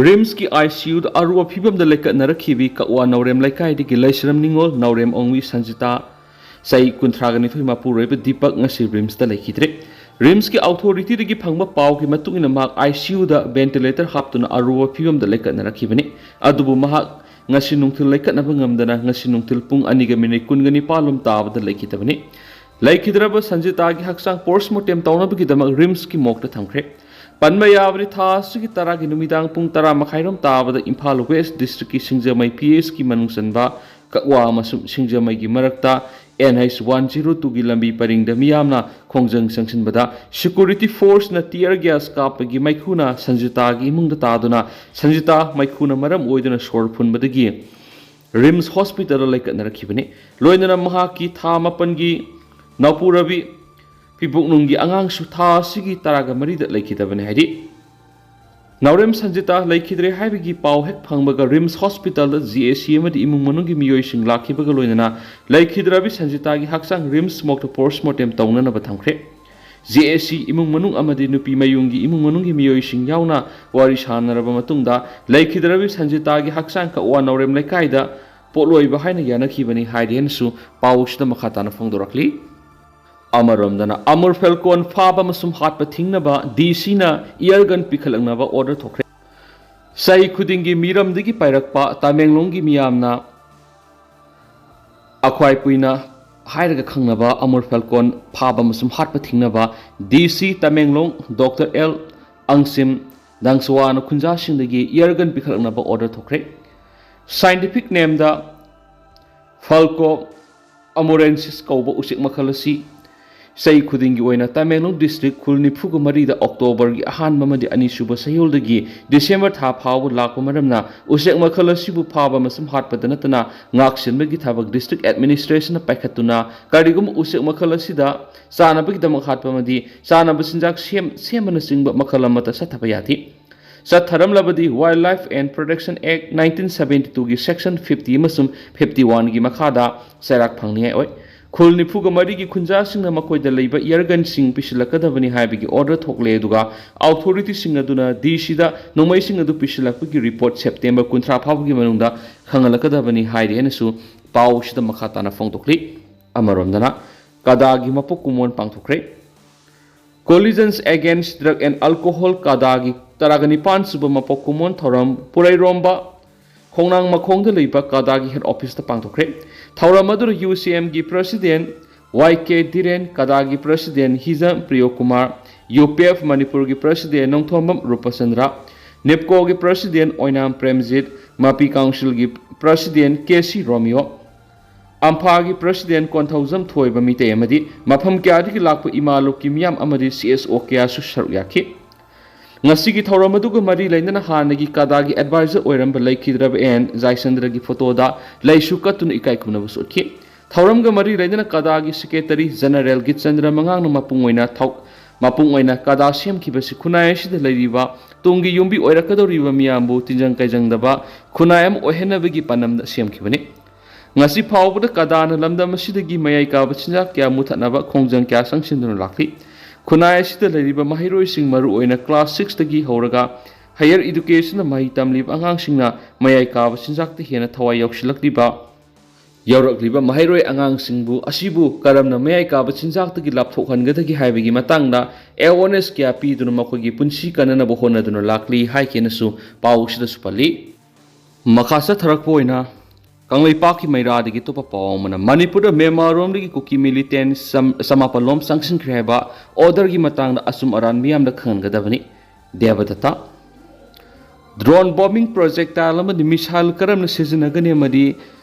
ꯔꯤꯝꯁꯀꯤ ꯑꯥꯏ ꯁꯤ ꯌꯨꯗ ꯑꯔꯨꯕ ꯐꯤꯕꯝꯗ ꯂꯩꯀꯠꯅꯔꯛꯈꯤꯕꯤ ꯀꯛꯋꯥ ꯅꯥꯎꯔꯦꯝ ꯂꯩꯀꯥꯏꯗꯒꯤ ꯂꯩꯁ꯭ꯔꯝ ꯅꯤꯉꯣꯜ ꯅꯥꯎꯔꯦꯝ ꯑꯣꯡꯕꯤ ꯁꯟꯖꯤꯇꯥ, ꯆꯍꯤ ꯀꯨꯟꯊ꯭ꯔꯥꯒ ꯅꯤꯊꯣꯏ ꯃꯄꯨꯔꯣꯏꯕ ꯗꯤꯄꯛ ꯉꯁꯤ ꯔꯤꯝꯁꯇ ꯂꯩꯈꯤꯗ꯭ꯔꯦ꯫ ꯔꯤꯝꯁꯀꯤ ꯑꯣꯊꯣꯔꯤꯇꯤꯗꯒꯤ ꯐꯪꯕ ꯄꯥꯎꯒꯤ ꯃꯇꯨꯡ ꯏꯟꯅ ꯃꯍꯥꯛ ꯑꯥꯏ ꯁꯤ ꯌꯨꯗ ꯚꯦꯟꯇꯤꯂꯦꯇꯔ ꯍꯥꯞꯇꯨꯅ ꯑꯔꯨꯕ ꯐꯤꯕꯝꯗ ꯂꯩꯀꯠꯅꯔꯛꯈꯤꯕꯅꯤ꯫ ꯑꯗꯨꯕꯨ ꯃꯍꯥꯛ ꯉꯁꯤ ꯅꯨꯡꯊꯤꯜ ꯂꯩꯀꯠꯅꯕ ꯉꯝꯗꯅ ꯉꯁꯤ ꯅꯨꯡꯊꯤꯜ ꯄꯨꯡ ꯑꯅꯤꯒ ꯃꯤꯅꯤꯠ ꯀꯨꯟꯒ ꯅꯤꯄꯥꯜ ꯂꯣꯝ ꯇꯥꯕꯗ ꯂꯩꯈꯤꯗꯕꯅꯤ꯫ ꯂꯩꯈꯤꯗ꯭ꯔꯕ ꯁꯟꯖꯤꯇꯥꯒꯤ ꯍꯛꯆꯥꯡ ꯄꯣꯁꯃꯣꯔꯇꯦꯝ ꯇꯧꯅꯕꯒꯤꯗꯃꯛ ꯔꯤꯝꯁꯀꯤ ꯃꯣꯔꯒꯇ ꯊꯝꯈ꯭ꯔꯦ꯫ ꯄꯟꯕ ꯌꯥꯕꯗꯤ ꯊꯥ ꯑꯁꯤꯒꯤ ꯇꯔꯥꯒꯤ ꯅꯨꯃꯤꯗꯥꯡ ꯄꯨꯡ ꯇꯔꯥ ꯃꯈꯥꯏꯔꯣꯝ ꯇꯥꯕꯗ ꯏꯝꯐꯥꯜ ꯋꯦꯁ ꯗꯤꯁꯇ꯭ꯔꯤꯛꯀꯤ ꯁꯤꯡꯖꯃꯩ ꯄꯤ ꯑꯦꯁꯀꯤ ꯃꯅꯨꯡ ꯆꯟꯕ ꯀꯛꯋꯥ ꯑꯃꯁꯨꯡ ꯁꯤꯡꯖꯃꯩꯒꯤ ꯃꯔꯛꯇ ꯑꯦꯟ ꯑꯩꯆ ꯋꯥꯟ ꯖꯤꯔꯣ ꯇꯨꯒꯤ ꯂꯝꯕꯤ ꯄꯔꯤꯡꯗ ꯃꯤꯌꯥꯝꯅ ꯈꯣꯡꯖꯪ ꯆꯪꯁꯤꯟꯕꯗ ꯁꯦꯀ꯭ꯌꯨꯔꯤꯇꯤ ꯐꯣꯔꯁꯅ ꯇꯤꯌꯔ ꯒ꯭ꯌꯥꯁ ꯀꯥꯞꯄꯒꯤ ꯃꯩꯈꯨꯅ ꯁꯟꯖꯤꯇꯥꯒꯤ ꯏꯃꯨꯡꯗ ꯇꯥꯗꯨꯅ ꯁꯟꯖꯤꯇꯥ ꯃꯩꯈꯨꯅ ꯃꯔꯝ ꯑꯣꯏꯗꯨꯅ ꯁꯣꯔ ꯐꯨꯟꯕꯗꯒꯤ ꯔꯤꯝꯁ ꯍꯣꯁꯄꯤꯇꯥꯜꯗ ꯂꯩꯀꯠꯅꯔꯛꯈꯤꯕꯅꯤ꯫ ꯂꯣꯏꯅꯅ ꯃꯍꯥꯛꯀꯤ ꯊꯥ ꯃꯥꯄꯟꯒꯤ ꯅꯥꯎꯄꯨꯔꯕꯤ ꯐꯤꯕꯣꯛꯅꯨꯡꯒꯤ ꯑꯉꯥꯡꯁꯨ ꯊꯥ ꯑꯁꯤꯒꯤ ꯇꯔꯥꯒ ꯃꯔꯤꯗ ꯂꯩꯈꯤꯗꯕꯅꯤ ꯍꯥꯏꯗꯤ꯫ ꯅꯥꯎꯔꯦꯝ ꯁꯟꯖꯤꯇꯥ ꯂꯩꯈꯤꯗ꯭ꯔꯦ ꯍꯥꯏꯕꯒꯤ ꯄꯥꯎ ꯍꯦꯛ ꯐꯪꯕꯒ ꯔꯤꯝꯁ ꯍꯣꯁꯄꯤꯇꯥꯜꯗ ꯖꯤ ꯑꯦ ꯁꯤ ꯑꯃꯗꯤ ꯏꯃꯨꯡ ꯃꯅꯨꯡꯒꯤ ꯃꯤꯑꯣꯏꯁꯤꯡ ꯂꯥꯛꯈꯤꯕꯒ ꯂꯣꯏꯅꯅ ꯂꯩꯈꯤꯗ꯭ꯔꯕꯤ ꯁꯟꯖꯤꯇꯥꯒꯤ ꯍꯛꯆꯥꯡ ꯔꯤꯝꯁ ꯃꯣꯔꯒꯇ ꯄꯣꯁꯃꯣꯔꯇꯦꯝ ꯇꯧꯅꯅꯕ ꯊꯝꯈ꯭ꯔꯦ꯫ ꯖꯦ ꯑꯦ ꯁꯤ ꯏꯃꯨꯡ ꯃꯅꯨꯡ ꯑꯃꯗꯤ ꯅꯨꯄꯤ ꯃꯌꯨꯝꯒꯤ ꯏꯃꯨꯡ ꯃꯅꯨꯡꯒꯤ ꯃꯤꯑꯣꯏꯁꯤꯡ ꯌꯥꯎꯅ ꯋꯥꯔꯤ ꯁꯥꯅꯔꯕ ꯃꯇꯨꯡꯗ ꯂꯩꯈꯤꯗ꯭ꯔꯕꯤ ꯁꯟꯖꯤꯇꯥꯒꯤ ꯍꯛꯆꯥꯡ ꯀꯛꯋꯥ ꯅꯥꯎꯔꯦꯝ ꯂꯩꯀꯥꯏꯗ ꯄꯣꯠꯂꯣꯏꯕ ꯍꯥꯏꯅ ꯌꯥꯅꯈꯤꯕꯅꯤ ꯍꯥꯏꯔꯤ ꯍꯥꯏꯅꯁꯨ ꯄꯥꯎꯁꯤꯗ ꯃꯈꯥ ꯇꯥꯅ ꯐꯣꯡꯗꯣꯔꯛꯂꯤ꯫ ꯑꯃꯔꯣꯝꯗꯅ ꯑꯃꯨꯔ ꯐꯦꯜꯀꯣꯟ ꯐꯥꯕ ꯑꯃꯁꯨꯡ ꯍꯥꯠꯄ ꯊꯤꯡꯅꯕ ꯗꯤ ꯁꯤꯅ ꯏꯌꯔ ꯒꯟ ꯄꯤꯈꯠꯂꯛꯅꯕ ꯑꯣꯔꯗꯔ ꯊꯣꯛꯈ꯭ꯔꯦ꯫ ꯆꯍꯤ ꯈꯨꯗꯤꯡꯒꯤ ꯃꯤꯔꯝꯗꯒꯤ ꯄꯥꯏꯔꯛꯄ ꯇꯃꯦꯡꯂꯣꯡꯒꯤ ꯃꯤꯌꯥꯝꯅ ꯑꯈ꯭ꯋꯥꯏ ꯄꯨꯏꯅ ꯍꯥꯏꯔꯒ ꯈꯪꯅꯕ ꯑꯃꯨꯔ ꯐꯦꯜꯀꯣꯟ ꯐꯥꯕ ꯑꯃꯁꯨꯡ ꯍꯥꯠꯄ ꯊꯤꯡꯅꯕ ꯗꯤ ꯁꯤ ꯇꯃꯦꯡꯂꯣꯡ ꯗꯣꯛꯇꯔ ꯑꯦꯜ ꯑꯪꯁꯤꯝ ꯗꯥꯡꯁꯋꯥꯅ ꯈꯨꯟꯖꯥꯁꯤꯡꯗꯒꯤ ꯏꯌꯔ ꯒꯟ ꯄꯤꯈꯠꯂꯛꯅꯕ ꯑꯣꯔꯗꯔ ꯊꯣꯛꯈ꯭ꯔꯦ꯫ ꯁꯥꯏꯟꯇꯤꯐꯤꯛ ꯅꯦꯝꯗ ꯐꯜꯀꯣ ꯑꯃꯣꯔꯦꯟꯁꯤꯁ ꯀꯧꯕ ꯎꯆꯦꯛ ꯃꯈꯜ ꯑꯁꯤ ꯆꯍꯤ ꯈꯨꯗꯤꯡꯒꯤ ꯑꯣꯏꯅ ꯇꯃꯦꯡꯂꯣꯡ ꯗꯤꯁꯇ꯭ꯔꯤꯛ ꯈꯨꯜ ꯅꯤꯐꯨꯒ ꯃꯔꯤꯗ ꯑꯣꯛꯇꯣꯕꯔꯒꯤ ꯑꯍꯥꯟꯕ ꯑꯃꯗꯤ ꯑꯅꯤꯁꯨꯕ ꯆꯌꯣꯜꯗꯒꯤ ꯗꯤꯁꯦꯝꯕꯔ ꯊꯥ ꯐꯥꯎꯕ ꯂꯥꯛꯄ ꯃꯔꯝꯅ ꯎꯆꯦꯛ ꯃꯈꯜ ꯑꯁꯤꯕꯨ ꯐꯥꯕ ꯑꯃꯁꯨꯡ ꯍꯥꯠꯄꯗ ꯅꯠꯇꯅ ꯉꯥꯛ ꯁꯦꯟꯕꯒꯤ ꯊꯕꯛ ꯗꯤꯁꯇ꯭ꯔꯤꯛ ꯑꯦꯗꯃꯤꯅꯤꯁꯇ꯭ꯔꯦꯁꯟꯅ ꯄꯥꯏꯈꯠꯇꯨꯅ ꯀꯔꯤꯒꯨꯝꯕ ꯎꯆꯦꯛ ꯃꯈꯜ ꯑꯁꯤꯗ ꯆꯥꯅꯕꯒꯤꯗꯃꯛ ꯍꯥꯠꯄ ꯑꯃꯗꯤ ꯆꯥꯅꯕ ꯆꯤꯟꯖꯥꯛ ꯁꯦꯝ-, ꯁꯦꯝꯕꯅꯆꯤꯡꯕ ꯃꯈꯜ ꯑꯃꯠꯇ ꯆꯠꯊꯕ ꯌꯥꯗꯦ꯫ ꯆꯠꯊꯔꯝꯂꯕꯗꯤ Wildlife and Protection Act nineteen seventy twoꯒꯤ Section fifty ꯑꯃꯁꯨꯡ fifty oneꯒꯤ ꯃꯈꯥꯗ ꯆꯩꯔꯥꯛ ꯐꯪꯅꯤꯡꯉꯥꯏ ꯑꯣꯏ꯫ ꯈꯨꯜ ꯅꯤꯐꯨꯒ ꯃꯔꯤꯒꯤ ꯈꯨꯟꯖꯥꯁꯤꯡꯅ ꯃꯈꯣꯏꯗ ꯂꯩꯕ ear gunꯁꯤꯡ ꯄꯤꯁꯤꯜꯂꯛꯀꯗꯕꯅꯤ ꯍꯥꯏꯕꯒꯤ order ꯊꯣꯛꯂꯦ, ꯑꯗꯨꯒ authorityꯁꯤꯡ ꯑꯗꯨꯅ DCꯗ ꯅꯣꯡꯃꯩꯁꯤꯡ ꯑꯗꯨ ꯄꯤꯁꯤꯜꯂꯛꯄꯒꯤ report September ꯀꯨꯟꯊ꯭ꯔꯥ ꯐꯥꯎꯕꯒꯤ ꯃꯅꯨꯡꯗ ꯈꯪꯍꯜꯂꯛꯀꯗꯕꯅꯤ ꯍꯥꯏꯔꯤ ꯍꯥꯏꯅꯁꯨ ꯄꯥꯎ ꯑꯁꯤꯗ ꯃꯈꯥ ꯇꯥꯅ ꯐꯣꯡꯗꯣꯛꯂꯤ꯫ ꯑꯃꯔꯣꯝꯗꯅ, ꯀꯗꯥꯒꯤ ꯃꯄꯣꯛ ꯀꯨꯝꯑꯣꯟ ꯄꯥꯡꯊꯣꯛꯈ꯭ꯔꯦ꯫ Coalitions Against Drug and Alcohol ꯀꯗꯥꯒꯤ ꯇꯔꯥꯒ ꯅꯤꯄꯥꯟ ꯁꯨꯕ ꯃꯄꯣꯛ ꯀꯨꯝꯑꯣꯟ ꯊꯧꯔꯝ ꯄꯨꯔꯩꯔꯣꯝꯕ ꯈꯣꯡꯅꯥꯡ ꯃꯈꯣꯡꯗ ꯂꯩꯕ ꯀꯗꯥꯒꯤ head officeꯇ ꯄꯥꯡꯊꯣꯛꯈ꯭ꯔꯦ꯫ ꯊꯧꯔꯝ ꯑꯗꯨꯗ UCMꯒꯤ President Y K Dhiren, ꯀꯗꯥꯒꯤ President ꯍꯤꯖꯝ ꯄ꯭ꯔꯤꯌꯣꯀꯨꯃꯥꯔ, UPF ꯃꯅꯤꯄꯨꯔꯒꯤ President ꯅꯣꯡꯊꯣꯝꯕꯝ ꯔꯨꯄꯆꯟꯗ꯭ꯔ, NEEPCOꯒꯤ President ꯑꯣꯏꯅꯥꯝ ꯄ꯭ꯔꯦꯝꯖꯤꯠ, ꯃꯄꯤ Councilꯒꯤ President K C ꯔꯣꯃꯤꯌꯣ, ꯑꯝꯐꯥꯒꯤ President Konthoujam ꯊꯣꯏꯕ ꯃꯤꯇꯩ ꯑꯃꯗꯤ ꯃꯐꯝ ꯀꯌꯥꯗꯒꯤ ꯂꯥꯛꯄ ꯏꯃꯥ ꯂꯨꯞꯀꯤ ꯃꯤꯌꯥꯝ ꯑꯃꯗꯤ CSO ꯀꯌꯥꯁꯨ ꯁꯔꯨꯛ ꯌꯥꯈꯤ꯫ ꯉꯁꯤꯒꯤ ꯊꯧꯔꯝ ꯑꯗꯨꯒ ꯃꯔꯤ ꯂꯩꯅꯅ ꯍꯥꯟꯅꯒꯤ ꯀꯗꯥꯒꯤ advisor ꯑꯣꯏꯔꯝꯕ ꯂꯩꯈꯤꯗ꯭ꯔꯕ ꯑꯦꯟ ꯖꯥꯏꯆꯟꯗ꯭ꯔꯒꯤ photoꯗ ꯂꯩꯁꯨ ꯀꯠꯇꯨꯅ ꯏꯀꯥꯏ ꯈꯨꯝꯅꯕꯁꯨ ꯎꯠꯈꯤ꯫ ꯊꯧꯔꯝꯒ ꯃꯔꯤ ꯂꯩꯅꯅ ꯀꯗꯥꯒꯤ Secretary General ꯒꯤꯠꯆꯟꯗ꯭ꯔ ꯃꯉꯥꯡꯅ ꯃꯄꯨꯡ ꯑꯣꯏꯅ ꯊꯧ-, ꯃꯄꯨꯡ ꯑꯣꯏꯅ ꯀꯗꯥ ꯁꯦꯝꯈꯤꯕꯁꯤ ꯈꯨꯟꯅꯥꯏ ꯑꯁꯤꯗ ꯂꯩꯔꯤꯕ ꯇꯨꯡꯒꯤ ꯌꯨꯝꯕꯤ ꯑꯣꯏꯔꯛꯀꯗꯧꯔꯤꯕ ꯃꯤꯌꯥꯝꯕꯨ ꯇꯤꯟꯖꯪ ꯀꯥꯏꯖꯪꯗꯕ ꯈꯨꯟꯅꯥꯏ ꯑꯃ ꯑꯣꯏꯍꯟꯅꯕꯒꯤ ꯄꯥꯟꯗꯝꯗ ꯁꯦꯝꯈꯤꯕꯅꯤ꯫ ꯉꯁꯤ ꯐꯥꯎꯕꯗ ꯀꯗꯥꯅ ꯂꯝꯗꯝ ꯑꯁꯤꯗꯒꯤ ꯃꯌꯥꯏ ꯀꯥꯕ ꯆꯤꯟꯖꯥꯛ ꯀꯌꯥ ꯃꯨꯊꯠꯅꯕ ꯈꯣꯡꯖꯪ ꯀꯌꯥ ꯆꯪꯁꯤꯟꯗꯨꯅ ꯂꯥꯛꯂꯤ꯫ ꯈꯨꯟꯅꯥꯏ ꯑꯁꯤꯗ ꯂꯩꯔꯤꯕ ꯃꯍꯩꯔꯣꯏꯁꯤꯡ, ꯃꯔꯨꯑꯣꯏꯅ class sixꯇꯒꯤ ꯍꯧꯔꯒ higher educationꯗ ꯃꯍꯩ ꯇꯝꯂꯤꯕ ꯑꯉꯥꯡꯁꯤꯡꯅ ꯃꯌꯥꯏ ꯀꯥꯕ ꯆꯤꯟꯖꯥꯛꯇ ꯍꯦꯟꯅ ꯊꯋꯥꯏ ꯌꯥꯎꯁꯤꯜꯂꯛꯂꯤꯕ, ꯌꯥꯎꯔꯛꯂꯤꯕ ꯃꯍꯩꯔꯣꯏ ꯑꯉꯥꯡꯁꯤꯡꯕꯨ, ꯑꯁꯤꯕꯨ ꯀꯔꯝꯅ ꯃꯌꯥꯏ ꯀꯥꯕ ꯆꯤꯟꯖꯥꯛꯇꯒꯤ ꯂꯥꯞꯊꯣꯛꯍꯟꯒꯗꯒꯦ ꯍꯥꯏꯕꯒꯤ ꯃꯇꯥꯡꯗ awareness ꯀꯌꯥ ꯄꯤꯗꯨꯅ ꯃꯈꯣꯏꯒꯤ ꯄꯨꯟꯁꯤ ꯀꯟꯅꯅꯕ ꯍꯣꯠꯅꯗꯨꯅ ꯂꯥꯛꯂꯤ ꯍꯥꯏꯈꯤꯅꯁꯨ ꯄꯥꯎ ꯑꯁꯤꯗꯁꯨ ꯄꯜꯂꯤ꯫ ꯃꯈꯥ ꯆꯠꯊꯔꯛꯄ ꯑꯣꯏꯅ ꯀꯪꯂꯩꯄꯥꯛꯀꯤ ꯃꯩꯔꯥꯗꯒꯤ ꯑꯇꯣꯞꯄ ꯄꯥꯎ ꯑꯃꯅ ꯃꯅꯤꯄꯨꯔꯗ ꯃ꯭ꯌꯥꯟꯃꯥꯔꯔꯣꯝꯗꯒꯤ ꯀꯨꯀꯤ militant ꯆꯝ-, ꯆꯃꯥꯄꯜ ꯂꯣꯝ ꯆꯪꯁꯤꯟꯈ꯭ꯔꯦ ꯍꯥꯏꯕ orderꯒꯤ ꯃꯇꯥꯡꯗ ꯑꯆꯨꯝ ꯑꯔꯥꯟ ꯃꯤꯌꯥꯝꯗ ꯈꯪꯍꯟꯒꯗꯕꯅꯤ꯫ ꯗꯦꯕꯗꯠꯇ꯫ Drone bombing, projectile ꯑꯃꯗꯤ missile ꯀꯔꯝꯅ ꯁꯤꯖꯤꯟꯅꯒꯅꯤ ꯑꯃꯗꯤ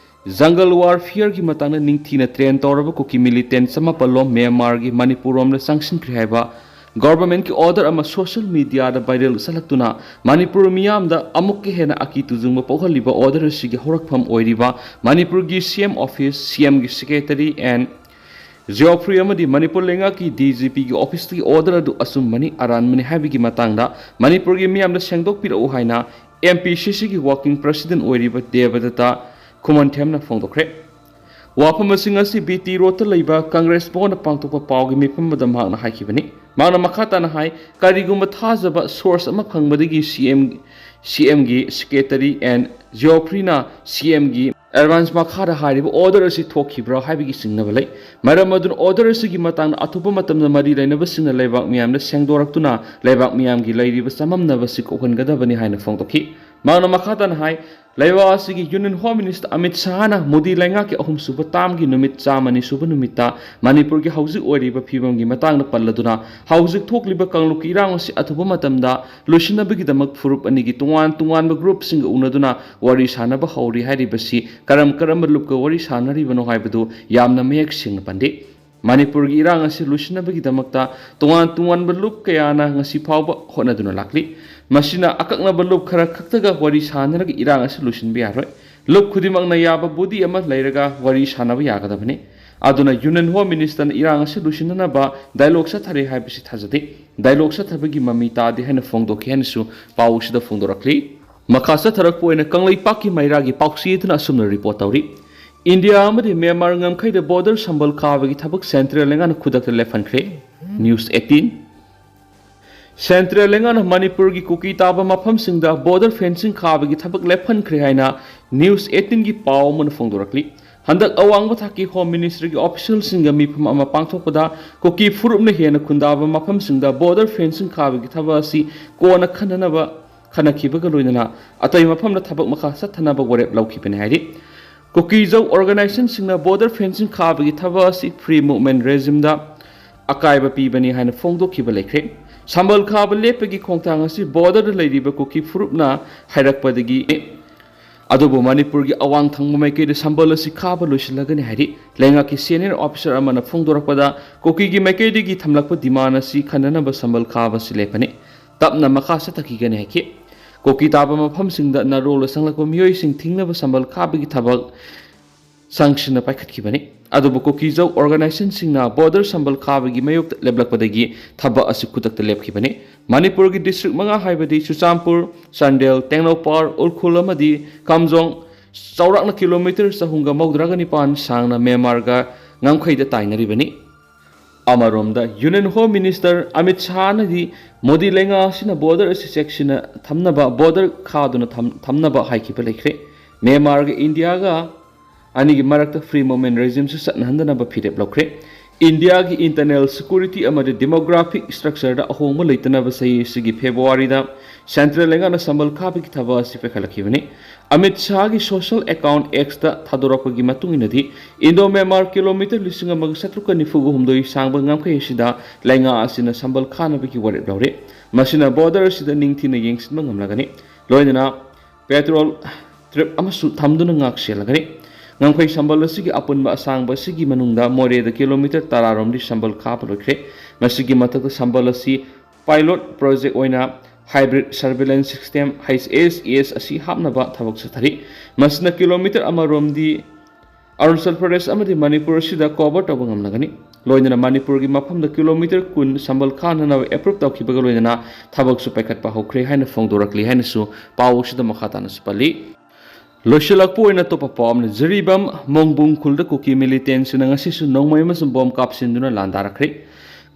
jungle warfareꯒꯤ ꯃꯇꯥꯡꯗ ꯅꯤꯡꯊꯤꯅ train ꯇꯧꯔꯕ ꯀꯨꯀꯤ militant ꯆꯃꯥꯄꯜ ꯂꯣꯝ ꯃ꯭ꯌꯥꯟꯃꯥꯔꯒꯤ ꯃꯅꯤꯄꯨꯔꯔꯣꯝꯗ ꯆꯪꯁꯤꯟꯈ꯭ꯔꯦ ꯍꯥꯏꯕ governmentꯀꯤ order ꯑꯃ social mediaꯗ viral ꯆꯠꯂꯛꯇꯨꯅ ꯃꯅꯤꯄꯨꯔ ꯃꯤꯌꯥꯝꯗ ꯑꯃꯨꯛꯀ ꯍꯦꯟꯅ ꯑꯀꯤ ꯇꯨꯖꯨꯡꯕ ꯄꯣꯛꯍꯜꯂꯤꯕ order ꯑꯁꯤꯒꯤ ꯍꯧꯔꯛꯐꯝ ꯑꯣꯏꯔꯤꯕ ꯃꯅꯤꯄꯨꯔꯒꯤ CM office, CMꯒꯤ secretary and ꯖꯤꯑꯣꯐ꯭ꯔꯤ ꯑꯃꯗꯤ ꯃꯅꯤꯄꯨꯔ ꯂꯩꯉꯥꯛꯀꯤ ꯗꯤ ꯖꯤ ꯄꯤꯒꯤ ꯑꯣꯐꯤꯁꯇꯒꯤ ꯑꯣꯔꯗꯔ ꯑꯗꯨ ꯑꯆꯨꯝꯕꯅꯤ ꯑꯔꯥꯟꯕꯅꯤ ꯍꯥꯏꯕꯒꯤ ꯃꯇꯥꯡꯗ ꯃꯅꯤꯄꯨꯔꯒꯤ ꯃꯤꯌꯥꯝꯗ ꯁꯦꯡꯗꯣꯛꯄꯤꯔꯛꯎ ꯍꯥꯏꯅ ꯑꯦꯝ ꯄꯤ ꯁꯤ ꯁꯤꯒꯤ ꯋꯥꯔꯀꯤꯡ ꯄ꯭ꯔꯦꯁꯤꯗꯦꯟꯠ ꯑꯣꯏꯔꯤꯕ ꯗꯦꯕꯗꯠꯇ ꯈꯨꯃꯟꯊꯦꯝꯅ ꯐꯣꯡꯗꯣꯛꯈ꯭ꯔꯦ꯫ ꯋꯥꯐꯝ ꯑꯁꯤ ꯉꯁꯤ ꯕꯤ ꯇꯤ ꯔꯣꯗꯇ ꯂꯩꯕ ꯀꯪꯒ꯭ꯔꯦꯁ ꯚꯋꯟꯗ ꯄꯥꯡꯊꯣꯛꯄ ꯄꯥꯎꯒꯤ ꯃꯤꯐꯝ ꯑꯃꯗ ꯃꯍꯥꯛꯅ ꯍꯥꯏꯈꯤꯕꯅꯤ꯫ ꯃꯍꯥꯛꯅ ꯃꯈꯥ ꯇꯥꯅ ꯍꯥꯏ, ꯀꯔꯤꯒꯨꯝꯕ ꯊꯥꯖꯕ ꯁꯣꯔꯁ ꯑꯃ ꯐꯪꯕꯗꯒꯤ ꯁꯤ ꯑꯦꯝ, ꯁꯤ ꯑꯦꯝꯒꯤ ꯁꯦꯀ꯭ꯔꯦꯇꯔꯤ ꯑꯦꯟ ꯖꯤꯑꯣꯐ꯭ꯔꯤꯅ ꯁꯤ ꯑꯦꯝꯒꯤ ꯑꯦꯗꯚꯥꯟꯁ ꯃꯈꯥꯗ ꯍꯥꯏꯔꯤꯕ ꯑꯣꯔꯗꯔ ꯑꯁꯤ ꯊꯣꯛꯈꯤꯕ꯭ꯔꯥ ꯍꯥꯏꯕꯒꯤ ꯆꯤꯡꯅꯕ ꯂꯩ꯫ ꯃꯔꯝ ꯑꯗꯨꯅ ꯑꯣꯔꯗꯔ ꯑꯁꯤꯒꯤ ꯃꯇꯥꯡꯗ ꯑꯊꯨꯕ ꯃꯇꯝꯗ ꯃꯔꯤ ꯂꯩꯅꯕꯁꯤꯡꯅ ꯂꯩꯕꯥꯛ ꯃꯤꯌꯥꯝꯗ ꯁꯦꯡꯗꯣꯔꯛꯇꯨꯅ ꯂꯩꯕꯥꯛ ꯃꯤꯌꯥꯝꯒꯤ ꯂꯩꯔꯤꯕ ꯆꯃꯝꯅꯕ ꯑꯁꯤ ꯀꯣꯛꯍꯟꯒꯗꯕꯅꯤ ꯍꯥꯏꯅ ꯐꯣꯡꯗꯣꯛꯈꯤ꯫ ꯃꯍꯥꯛꯅ ꯃꯈꯥ ꯇꯥꯅ ꯍꯥꯏ, ꯂꯩꯕꯥꯛ ꯑꯁꯤꯒꯤ ꯌꯨꯅꯤꯌꯟ ꯍꯣꯝ ꯃꯤꯅꯤꯁꯇꯔ ꯑꯃꯤꯠ ꯁꯍꯥꯅ ꯃꯣꯗꯤ ꯂꯩꯉꯥꯛꯀꯤ ꯑꯍꯨꯝꯁꯨꯕ ꯇꯥꯔꯝꯒꯤ ꯅꯨꯃꯤꯠ ꯆꯥꯝꯃꯅꯤ ꯁꯨꯕ ꯅꯨꯃꯤꯠꯇ ꯃꯅꯤꯄꯨꯔꯒꯤ ꯍꯧꯖꯤꯛ ꯑꯣꯏꯔꯤꯕ ꯐꯤꯕꯝꯒꯤ ꯃꯇꯥꯡꯗ ꯄꯜꯂꯗꯨꯅ ꯍꯧꯖꯤꯛ ꯊꯣꯛꯂꯤꯕ ꯀꯥꯡꯂꯨꯞꯀꯤ ꯏꯔꯥꯡ ꯑꯁꯤ ꯑꯊꯨꯕ ꯃꯇꯝꯗ ꯂꯣꯏꯁꯤꯟꯅꯕꯒꯤꯗꯃꯛ ꯐꯨꯔꯨꯞ ꯑꯅꯤꯒꯤ ꯇꯣꯉꯥꯟ ꯇꯣꯉꯥꯟꯕ ꯒ꯭ꯔꯨꯞꯁꯤꯡꯒ ꯎꯅꯗꯨꯅ ꯋꯥꯔꯤ ꯁꯥꯅꯕ ꯍꯧꯔꯤ ꯍꯥꯏꯔꯤꯕꯁꯤ ꯀꯔꯝ ꯀꯔꯝꯕ ꯂꯨꯞꯀ ꯋꯥꯔꯤ ꯁꯥꯅꯔꯤꯕꯅꯣ ꯍꯥꯏꯕꯗꯨ ꯌꯥꯝꯅ ꯃꯌꯦꯛ ꯁꯦꯡꯅ ꯄꯟꯗꯦ꯫ ꯃꯅꯤꯄꯨꯔꯒꯤ ꯏꯔꯥꯡ ꯑꯁꯤ ꯂꯣꯏꯁꯤꯟꯅꯕꯒꯤꯗꯃꯛꯇ ꯇꯣꯉꯥꯟ ꯇꯣꯉꯥꯟꯕ ꯂꯨꯞ ꯀꯌꯥꯅ ꯉꯁꯤ ꯐꯥꯎꯕ ꯍꯣꯠꯅꯗꯨꯅ ꯂꯥꯛꯂꯤ꯫ ꯃꯁꯤꯅ ꯑꯀꯛꯅꯕ ꯂꯨꯞ ꯈꯔ ꯈꯛꯇꯒ ꯋꯥꯔꯤ ꯁꯥꯅꯔꯒ ꯏꯔꯥꯡ ꯑꯁꯤ ꯂꯣꯏꯁꯤꯟꯕ ꯌꯥꯔꯣꯏ꯫ ꯂꯨꯞ ꯈꯨꯗꯤꯡꯃꯛꯅ ꯌꯥꯕ ꯕꯣꯗꯤ ꯑꯃ ꯂꯩꯔꯒ ꯋꯥꯔꯤ ꯁꯥꯅꯕ ꯌꯥꯒꯗꯕꯅꯤ꯫ ꯑꯗꯨꯅ ꯌꯨꯅꯤꯌꯟ ꯍꯣꯝ ꯃꯤꯅꯤꯁꯇꯔꯅ ꯏꯔꯥꯡ ꯑꯁꯤ ꯂꯣꯏꯁꯤꯟꯅꯅꯕ ꯗꯥꯏꯂꯣꯒ ꯆꯠꯊꯔꯦ ꯍꯥꯏꯕꯁꯤ ꯊꯥꯖꯗꯦ꯫ ꯗꯥꯏꯂꯣꯒ ꯆꯠꯊꯕꯒꯤ ꯃꯃꯤ ꯇꯥꯗꯦ ꯍꯥꯏꯅ ꯐꯣꯡꯗꯣꯛꯈꯤ ꯍꯥꯏꯅꯁꯨ ꯄꯥꯎ ꯑꯁꯤꯗ ꯐꯣꯡꯗꯣꯔꯛꯂꯤ꯫ ꯃꯈꯥ ꯆꯠꯊꯔꯛꯄ ꯑꯣꯏꯅ ꯀꯪꯂꯩꯄꯥꯛꯀꯤ ꯃꯩꯔꯥꯒꯤ ꯄꯥꯎꯆꯦ ꯑꯗꯨꯅ ꯑꯁꯨꯝꯅ ꯔꯤꯄꯣꯔꯠ ꯇꯧꯔꯤ꯫ ꯏꯟꯗꯤꯌꯥ ꯑꯃꯗꯤ ꯃ꯭ꯌꯥꯟꯃꯥꯔ ꯉꯝꯈꯩꯗ ꯕꯣꯔꯗꯔ ꯁꯝꯕꯜ ꯈꯥꯕꯒꯤ ꯊꯕꯛ ꯁꯦꯟꯇ꯭ꯔꯦꯜ ꯂꯩꯉꯥꯛꯅ ꯈꯨꯗꯛꯇ ꯂꯦꯞꯍꯟꯈ꯭ꯔꯦ꯫ News eighteen. ꯁꯦꯟꯇ꯭ꯔꯦꯜ ꯂꯩꯉꯥꯛꯅ ꯃꯅꯤꯄꯨꯔꯒꯤ ꯀꯨꯀꯤ ꯇꯥꯕ ꯃꯐꯝꯁꯤꯡꯗ ꯕꯣꯔꯗꯔ ꯐꯦꯟꯁꯤꯡ ꯈꯥꯕꯒꯤ ꯊꯕꯛ ꯂꯦꯞꯍꯟꯈ꯭ꯔꯦ ꯍꯥꯏꯅ ꯅ꯭ꯌꯨꯁ ꯑꯩꯠꯇꯤꯟꯒꯤ ꯄꯥꯎ ꯑꯃꯅ ꯐꯣꯡꯗꯣꯔꯛꯂꯤ꯫ ꯍꯟꯗꯛ ꯑꯋꯥꯡꯕ ꯊꯥꯛꯀꯤ ꯍꯣꯝ ꯃꯤꯅꯤꯁꯇ꯭ꯔꯤꯒꯤ ꯑꯣꯐꯤꯁꯤꯌꯦꯜꯁꯤꯡꯒ ꯃꯤꯐꯝ ꯑꯃ ꯄꯥꯡꯊꯣꯛꯄꯗ ꯀꯨꯀꯤ ꯐꯨꯔꯨꯞꯅ ꯍꯦꯟꯅ ꯈꯨꯟꯗꯥꯕ ꯃꯐꯝꯁꯤꯡꯗ ꯕꯣꯔꯗꯔ ꯐꯦꯟꯁꯤꯡ ꯈꯥꯕꯒꯤ ꯊꯕꯛ ꯑꯁꯤ ꯀꯣꯟꯅ ꯈꯟꯅꯅꯕ ꯈꯟꯅꯈꯤꯕꯒ ꯂꯣꯏꯅꯅ ꯑꯇꯩ ꯃꯐꯝꯗ ꯊꯕꯛ ꯃꯈꯥ ꯆꯠꯊꯅꯕ ꯋꯥꯔꯦꯞ ꯂꯧꯈꯤꯕꯅꯤ ꯍꯥꯏꯔꯤ꯫ ꯀꯨꯀꯤꯖꯧ ꯑꯣꯔꯒꯅꯥꯏꯖꯦꯁꯟꯁꯤꯡꯅ ꯕꯣꯔꯗꯔ ꯐꯦꯟꯁꯤꯡ ꯈꯥꯕꯒꯤ ꯊꯕꯛ ꯑꯁꯤ ꯐ꯭ꯔꯤ ꯃꯨꯚꯃꯦꯟ ꯔꯦꯖꯤꯝꯗ ꯑꯀꯥꯏꯕ ꯄꯤꯕꯅꯤ ꯍꯥꯏꯅ ꯐꯣꯡꯗꯣꯛꯈꯤꯕ ꯂꯩꯈ꯭ꯔꯦ꯫ ꯁꯝꯕꯜ ꯈꯥꯕ ꯂꯦꯞꯄꯒꯤ ꯈꯣꯡꯊꯥꯡ ꯑꯁꯤ ꯕꯣꯔꯗꯔꯗ ꯂꯩꯔꯤꯕ ꯀꯨꯀꯤ ꯐꯨꯔꯨꯞꯅ ꯍꯥꯏꯔꯛꯄꯗꯒꯤ, ꯑꯗꯨꯕꯨ ꯃꯅꯤꯄꯨꯔꯒꯤ ꯑꯋꯥꯡ ꯊꯪꯕ ꯃꯥꯏꯀꯩꯗ ꯁꯝꯕꯜ ꯑꯁꯤ ꯈꯥꯕ ꯂꯣꯏꯁꯤꯜꯂꯒꯅꯤ ꯍꯥꯏꯔꯤ꯫ ꯂꯩꯉꯥꯛꯀꯤ ꯁꯦꯅꯤꯌꯔ ꯑꯣꯐꯤꯁꯥꯔ ꯑꯃꯅ ꯐꯣꯡꯗꯣꯔꯛꯄꯗ, ꯀꯨꯀꯤꯒꯤ ꯃꯥꯏꯀꯩꯗꯒꯤ ꯊꯝꯂꯛꯄ ꯗꯤꯃꯥꯟ ꯑꯁꯤ ꯈꯟꯅꯅꯕ ꯁꯝꯕꯜ ꯈꯥꯕ ꯑꯁꯤ ꯂꯦꯞꯄꯅꯤ꯫ ꯇꯞꯅ ꯃꯈꯥ ꯆꯠꯊꯈꯤꯒꯅꯤ ꯍꯥꯏꯈꯤ꯫ ꯀꯨꯀꯤ ꯇꯥꯕ ꯃꯐꯝꯁꯤꯡꯗ ꯅꯔꯣꯜꯗ ꯆꯪꯂꯛꯄ ꯃꯤꯑꯣꯏꯁꯤꯡ ꯊꯤꯡꯅꯕ ꯁꯝꯕꯜ ꯈꯥꯕꯒꯤ ꯊꯕꯛ ꯁꯪꯁꯤꯟꯅ ꯄꯥꯏꯈꯠꯈꯤꯕꯅꯤ꯫ ꯑꯗꯨꯕꯨ ꯀꯨꯀꯤꯖꯧ ꯑꯣꯔꯒꯅꯥꯏꯖꯦꯁꯟꯁꯤꯡꯅ ꯕꯣꯔꯗꯔ ꯁꯝꯕꯜ ꯈꯥꯕꯒꯤ ꯃꯥꯌꯣꯛꯇ ꯂꯦꯞꯂꯛꯄꯗꯒꯤ ꯊꯕꯛ ꯑꯁꯤ ꯈꯨꯗꯛꯇ ꯂꯦꯞꯈꯤꯕꯅꯤ꯫ ꯃꯅꯤꯄꯨꯔꯒꯤ ꯗꯤꯁꯇ꯭ꯔꯤꯛ ꯃꯉꯥ ꯍꯥꯏꯕꯗꯤ ꯆꯨꯔꯆꯥꯟꯄꯨꯔ, ꯆꯥꯟꯗꯦꯜ, ꯇꯦꯡꯅꯧꯄꯥꯜ, ꯎꯈ꯭ꯔꯨꯜ ꯑꯃꯗꯤ ꯀꯥꯝꯖꯣꯡ ꯆꯥꯎꯔꯥꯛꯅ ꯀꯤꯂꯣꯃꯤꯇꯔ ꯆꯍꯨꯝꯒ ꯃꯧꯗ꯭ꯔꯥꯒ ꯅꯤꯄꯥꯟ ꯁꯥꯡꯅ ꯃ꯭ꯌꯥꯟꯃꯥꯔꯒ ꯉꯝꯈꯩꯗ ꯇꯥꯏꯅꯔꯤꯕꯅꯤ꯫ ꯑꯃꯔꯣꯝꯗ ꯌꯨꯅꯤꯌꯟ ꯍꯣꯝ ꯃꯤꯅꯤꯁꯇꯔ ꯑꯃꯤꯠ ꯁꯥꯍꯅꯗꯤ ꯃꯣꯗꯤ ꯂꯩꯉꯥꯛ ꯑꯁꯤꯅ ꯕꯣꯔꯗꯔ ꯑꯁꯤ ꯆꯦꯛꯁꯤꯟꯅ ꯊꯝꯅꯕ, ꯕꯣꯔꯗꯔ ꯈꯥꯗꯨꯅ ꯊꯝ-, ꯊꯝꯅꯕ ꯍꯥꯏꯈꯤꯕ ꯂꯩꯈ꯭ꯔꯦ꯫ ꯃ꯭ꯌꯥꯟꯃꯥꯔꯒ ꯏꯟꯗꯤꯌꯥꯒ ꯑꯅꯤꯒꯤ ꯃꯔꯛꯇ ꯐ꯭ꯔꯤ ꯃꯨꯚꯃꯦꯟ ꯔꯦꯖꯤꯝꯁꯨ ꯆꯠꯅꯍꯟꯗꯅꯕ ꯐꯤꯔꯦꯞ ꯂꯧꯈ꯭ꯔꯦ꯫ ꯏꯟꯗꯤꯌꯥꯒꯤ ꯏꯟꯇꯔꯅꯦꯜ ꯁꯦꯀ꯭ꯌꯨꯔꯤꯇꯤ ꯑꯃꯗꯤ ꯗꯦꯃꯣꯒ꯭ꯔꯥꯐꯤꯛ ꯁ꯭ꯇ꯭ꯔꯛꯆꯔꯗ ꯑꯍꯣꯡꯕ ꯂꯩꯇꯅꯕ ꯆꯍꯤ ꯑꯁꯤꯒꯤ ꯐꯦꯕ꯭ꯔꯨꯋꯥꯔꯤꯗ ꯁꯦꯟꯇ꯭ꯔꯦꯜ ꯂꯩꯉꯥꯛꯅ ꯁꯝꯕꯜ ꯈꯥꯕꯒꯤ ꯊꯕꯛ ꯑꯁꯤ ꯄꯥꯏꯈꯠꯂꯛꯈꯤꯕꯅꯤ꯫ ꯑꯃꯤꯠ ꯁꯥꯍꯒꯤ ꯁꯣꯁꯤꯌꯦꯜ ꯑꯦꯀꯥꯎꯟꯠ ꯑꯦꯛꯁꯇ ꯊꯥꯗꯣꯔꯛꯄꯒꯤ ꯃꯇꯨꯡ ꯏꯟꯅꯗꯤ, ꯏꯟꯗꯣ ꯃ꯭ꯌꯥꯟꯃꯥꯔ ꯀꯤꯂꯣꯃꯤꯇꯔ ꯂꯤꯁꯤꯡ ꯑꯃꯒ ꯆꯥꯇ꯭ꯔꯨꯛꯀ ꯅꯤꯐꯨꯒ ꯍꯨꯝꯗꯣꯏ ꯁꯥꯡꯕ ꯉꯝꯈꯩ ꯑꯁꯤꯗ ꯂꯩꯉꯥꯛ ꯑꯁꯤꯅ ꯁꯝꯕꯜ ꯈꯥꯅꯕꯒꯤ ꯋꯥꯔꯦꯞ ꯂꯧꯔꯦ꯫ ꯃꯁꯤꯅ ꯕꯣꯔꯗꯔ ꯑꯁꯤꯗ ꯅꯤꯡꯊꯤꯅ ꯌꯦꯡꯁꯤꯟꯕ ꯉꯝꯂꯒꯅꯤ꯫ ꯂꯣꯏꯅꯅ ꯄꯦꯇ꯭ꯔꯣꯜ ꯇ꯭ꯔꯦꯞ ꯑꯃꯁꯨ ꯊꯝꯗꯨꯅ ꯉꯥꯛ ꯁꯦꯜꯂꯒꯅꯤ꯫ ꯉꯝꯈꯩ ꯁꯝꯕꯜ ꯑꯁꯤꯒꯤ ꯑꯄꯨꯟꯕ ꯑꯁꯥꯡꯕ ꯑꯁꯤꯒꯤ ꯃꯅꯨꯡꯗ ꯃꯣꯔꯦꯗ ꯀꯤꯂꯣꯃꯤꯇꯔ ꯇꯔꯥ ꯔꯣꯝꯗꯤ ꯁꯝꯕꯜ ꯈꯥꯕ ꯂꯣꯏꯈ꯭ꯔꯦ꯫ ꯃꯁꯤꯒꯤ ꯃꯊꯛꯇ ꯁꯝꯕꯜ ꯑꯁꯤ ꯄꯥꯏꯂꯣꯠ ꯄ꯭ꯔꯣꯖꯦꯛ ꯑꯣꯏꯅ ꯍꯥꯏꯕ꯭ꯔꯤꯠ ꯁꯔꯚꯤꯂꯦꯟꯁ ꯁꯤꯁꯇꯦꯝ, ꯍꯩꯆ ꯑꯦꯁ ꯑꯦꯁ, ꯑꯁꯤ ꯍꯥꯞꯅꯕ ꯊꯕꯛ ꯆꯠꯊꯔꯤ꯫ ꯃꯁꯤꯅ ꯀꯤꯂꯣꯃꯤꯇꯔ ꯑꯃꯔꯣꯝꯗꯤ ꯑꯔꯨꯅꯥꯆꯜ ꯄ꯭ꯔꯗꯦꯁ ꯑꯃꯗꯤ ꯃꯅꯤꯄꯨꯔ ꯑꯁꯤꯗ ꯀꯣꯚꯔ ꯇꯧꯕ ꯉꯝꯂꯒꯅꯤ꯫ ꯂꯣꯏꯅꯅ ꯃꯅꯤꯄꯨꯔꯒꯤ ꯃꯐꯝꯗ ꯀꯤꯂꯣꯃꯤꯇꯔ ꯀꯨꯟ ꯁꯝꯕꯜ ꯈꯥꯅꯅꯕ ꯑꯦꯄ꯭ꯔꯨꯞ ꯇꯧꯈꯤꯕꯒ ꯂꯣꯏꯅꯅ ꯊꯕꯛꯁꯨ ꯄꯥꯏꯈꯠꯄ ꯍꯧꯈ꯭ꯔꯦ ꯍꯥꯏꯅ ꯐꯣꯡꯗꯣꯔꯛꯂꯤ ꯍꯥꯏꯅꯁꯨ ꯄꯥꯎ ꯑꯁꯤꯗ ꯃꯈꯥ ꯇꯥꯅꯁꯨ ꯄꯜꯂꯤ꯫ ꯂꯣꯏꯁꯤꯜꯂꯛꯄ ꯑꯣꯏꯅ ꯑꯇꯣꯞꯄ ꯄꯥꯎ ꯑꯃꯅ, ꯖꯤꯔꯤꯕꯥꯝ ꯃꯣꯡꯕꯨꯡ ꯈꯨꯜꯗ ꯀꯨꯀꯤ ꯃꯤꯂꯤꯇꯦꯟꯁꯤꯡꯅ ꯉꯁꯤꯁꯨ ꯅꯣꯡꯃꯩ ꯑꯃꯁꯨꯡ ꯕꯣꯝ ꯀꯥꯞꯁꯤꯟꯗꯨꯅ ꯂꯥꯟꯗꯥꯔꯛꯈ꯭ꯔꯦ꯫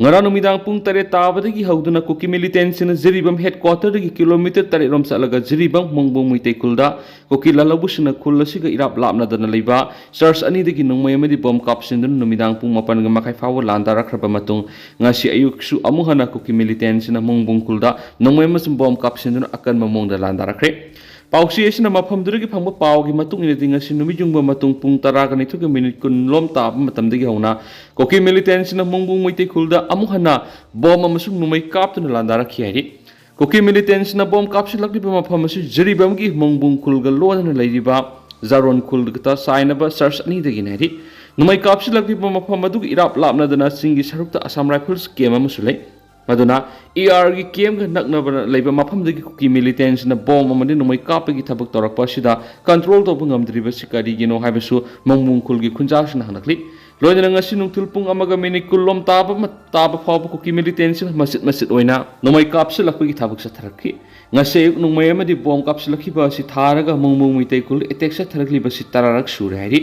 ꯉꯔꯥꯡ ꯅꯨꯃꯤꯗꯥꯡ ꯄꯨꯡ ꯇꯔꯦꯠ ꯇꯥꯕꯗꯒꯤ ꯍꯧꯗꯨꯅ ꯀꯨꯀꯤ ꯃꯤꯂꯤꯇꯦꯟꯁꯤꯡꯅ ꯖꯤꯔꯤꯕꯥꯝ ꯍꯦꯗꯀ꯭ꯋꯥꯇꯔꯗꯒꯤ ꯀꯤꯂꯣꯃꯤꯇꯔ ꯇꯔꯦꯠ ꯔꯣꯝ ꯆꯠꯂꯒ ꯖꯤꯔꯤꯕꯥꯝ ꯃꯣꯡꯕꯨꯡ ꯃꯩꯇꯩ ꯈꯨꯜꯗ ꯀꯨꯀꯤ ꯂꯥꯜꯍꯧꯕꯁꯤꯡꯅ ꯈꯨꯜ ꯑꯁꯤꯒ ꯏꯔꯥꯞ ꯂꯥꯞꯅꯗꯅ ꯂꯩꯕ ꯆꯔꯆ ꯑꯅꯤꯗꯒꯤ ꯅꯣꯡꯃꯩ ꯑꯃꯗꯤ ꯕꯣꯝ ꯀꯥꯞꯁꯤꯟꯗꯨꯅ ꯅꯨꯃꯤꯗꯥꯡ ꯄꯨꯡ ꯃꯥꯄꯟꯒ ꯃꯈꯥꯏ ꯐꯥꯎꯕ ꯂꯥꯟꯗꯥꯔꯛꯈ꯭ꯔꯕ ꯃꯇꯨꯡ, ꯉꯁꯤ ꯑꯌꯨꯛꯁꯨ ꯑꯃꯨꯛ ꯍꯟꯅ ꯀꯨꯀꯤ ꯃꯤꯂꯤꯇꯦꯟꯁꯤꯡꯅ ꯃꯣꯡꯕꯨꯡ ꯈꯨꯜꯗ ꯅꯣꯡꯃꯩ ꯑꯃꯁꯨꯡ ꯕꯣꯝ ꯀꯥꯞꯁꯤꯟꯗꯨꯅ ꯑꯀꯟꯕ ꯃꯑꯣꯡꯗ ꯂꯥꯟꯗꯥꯔꯛꯈ꯭ꯔꯦ꯫ ꯄꯥꯎꯆꯦ ꯑꯁꯤꯅ ꯃꯐꯝꯗꯨꯗꯒꯤ ꯐꯪꯕ ꯄꯥꯎꯒꯤ ꯃꯇꯨꯡ ꯏꯟꯅꯗꯤ, ꯉꯁꯤ ꯅꯨꯃꯤꯠ ꯌꯨꯡꯕ ꯃꯇꯨꯡ ꯄꯨꯡ ꯇꯔꯥꯒ ꯅꯤꯊꯣꯏꯒ ꯃꯤꯅꯤꯠ ꯀꯨꯟ ꯂꯣꯝ ꯇꯥꯕ ꯃꯇꯝꯗꯒꯤ ꯍꯧꯅ ꯀꯨꯀꯤ ꯃꯤꯂꯤꯇꯦꯟꯁꯤꯡꯅ ꯃꯣꯡꯕꯨꯡ ꯃꯩꯇꯩ ꯈꯨꯜꯗ ꯑꯃꯨꯛ ꯍꯟꯅ ꯕꯣꯝ ꯑꯃꯁꯨꯡ ꯅꯣꯡꯃꯩ ꯀꯥꯞꯇꯨꯅ ꯂꯥꯟꯗꯥꯔꯛꯈꯤ ꯍꯥꯏꯔꯤ꯫ ꯀꯨꯀꯤ ꯃꯤꯂꯤꯇꯦꯟꯁꯤꯡꯅ ꯕꯣꯝ ꯀꯥꯞꯁꯤꯜꯂꯛꯂꯤꯕ ꯃꯐꯝ ꯑꯁꯤ ꯖꯤꯔꯤꯕꯥꯝꯒꯤ ꯃꯣꯡꯕꯨꯡ ꯈꯨꯜꯒ ꯂꯣꯟꯅꯅ ꯂꯩꯔꯤꯕ ꯖꯥꯔꯣꯟ ꯈꯨꯜꯒꯇ ꯆꯥꯏꯅꯕ ꯆꯔꯆ ꯑꯅꯤꯗꯒꯤꯅꯤ ꯍꯥꯏꯔꯤ꯫ ꯅꯣꯡꯃꯩ ꯀꯥꯞꯁꯤꯜꯂꯛꯂꯤꯕ ꯃꯐꯝ ꯑꯗꯨꯒ ꯏꯔꯥꯞ ꯂꯥꯞꯅꯗꯅ ꯆꯤꯡꯒꯤ ꯁꯔꯨꯛꯇ ꯑꯁꯥꯝ ꯔꯥꯏꯐꯜꯁ ꯀꯦꯝ ꯑꯃꯁꯨ ꯂꯩ꯫ ꯃꯗꯨꯅ ꯏ ꯑꯥꯔꯒꯤ ꯀꯦꯝꯒ ꯅꯛꯅꯕ ꯂꯩꯕ ꯃꯐꯝꯗꯒꯤ ꯀꯨꯀꯤ ꯃꯤꯂꯤꯇꯦꯟꯁꯤꯅ ꯕꯣꯝ ꯑꯃꯗꯤ ꯅꯣꯡꯃꯩ ꯀꯥꯞꯄꯒꯤ ꯊꯕꯛ ꯇꯧꯔꯛꯄ ꯑꯁꯤꯗ ꯀꯟꯇ꯭ꯔꯣꯜ ꯇꯧꯕ ꯉꯝꯗ꯭ꯔꯤꯕꯁꯤ ꯀꯔꯤꯒꯤꯅꯣ ꯍꯥꯏꯕꯁꯨ ꯃꯣꯡꯕꯨꯡ ꯈꯨꯜꯒꯤ ꯈꯨꯟꯖꯥꯁꯤꯡꯅ ꯍꯪꯂꯛꯂꯤ꯫ ꯂꯣꯏꯅꯅ ꯉꯁꯤ ꯅꯨꯡꯊꯤꯜ ꯄꯨꯡ ꯑꯃꯒ ꯃꯤꯅꯤꯠ ꯀꯨꯟꯂꯣꯝ ꯇꯥꯕ ꯃ-, ꯇꯥꯕ ꯐꯥꯎꯕ ꯀꯨꯀꯤ ꯃꯤꯂꯤꯇꯦꯟꯁꯤꯅ ꯃꯆꯤꯠ ꯃꯆꯤꯠ ꯑꯣꯏꯅ ꯅꯣꯡꯃꯩ ꯀꯥꯞꯁꯤꯜꯂꯛꯄꯒꯤ ꯊꯕꯛ ꯆꯠꯊꯔꯛꯈꯤ꯫ ꯉꯁꯤ ꯑꯌꯨꯛ ꯅꯣꯡꯃꯩ ꯑꯃꯗꯤ ꯕꯣꯝ ꯀꯥꯞꯁꯤꯜꯂꯛꯈꯤꯕ ꯑꯁꯤ ꯊꯥꯔꯒ ꯃꯣꯡꯕꯨꯡ ꯃꯩꯇꯩ ꯈꯨꯜ ꯑꯦꯇꯦꯛ ꯆꯠꯊꯔꯛꯂꯤꯕꯁꯤ ꯇꯔꯥꯔꯛ ꯁꯨꯔꯦ ꯍꯥꯏꯔꯤ꯫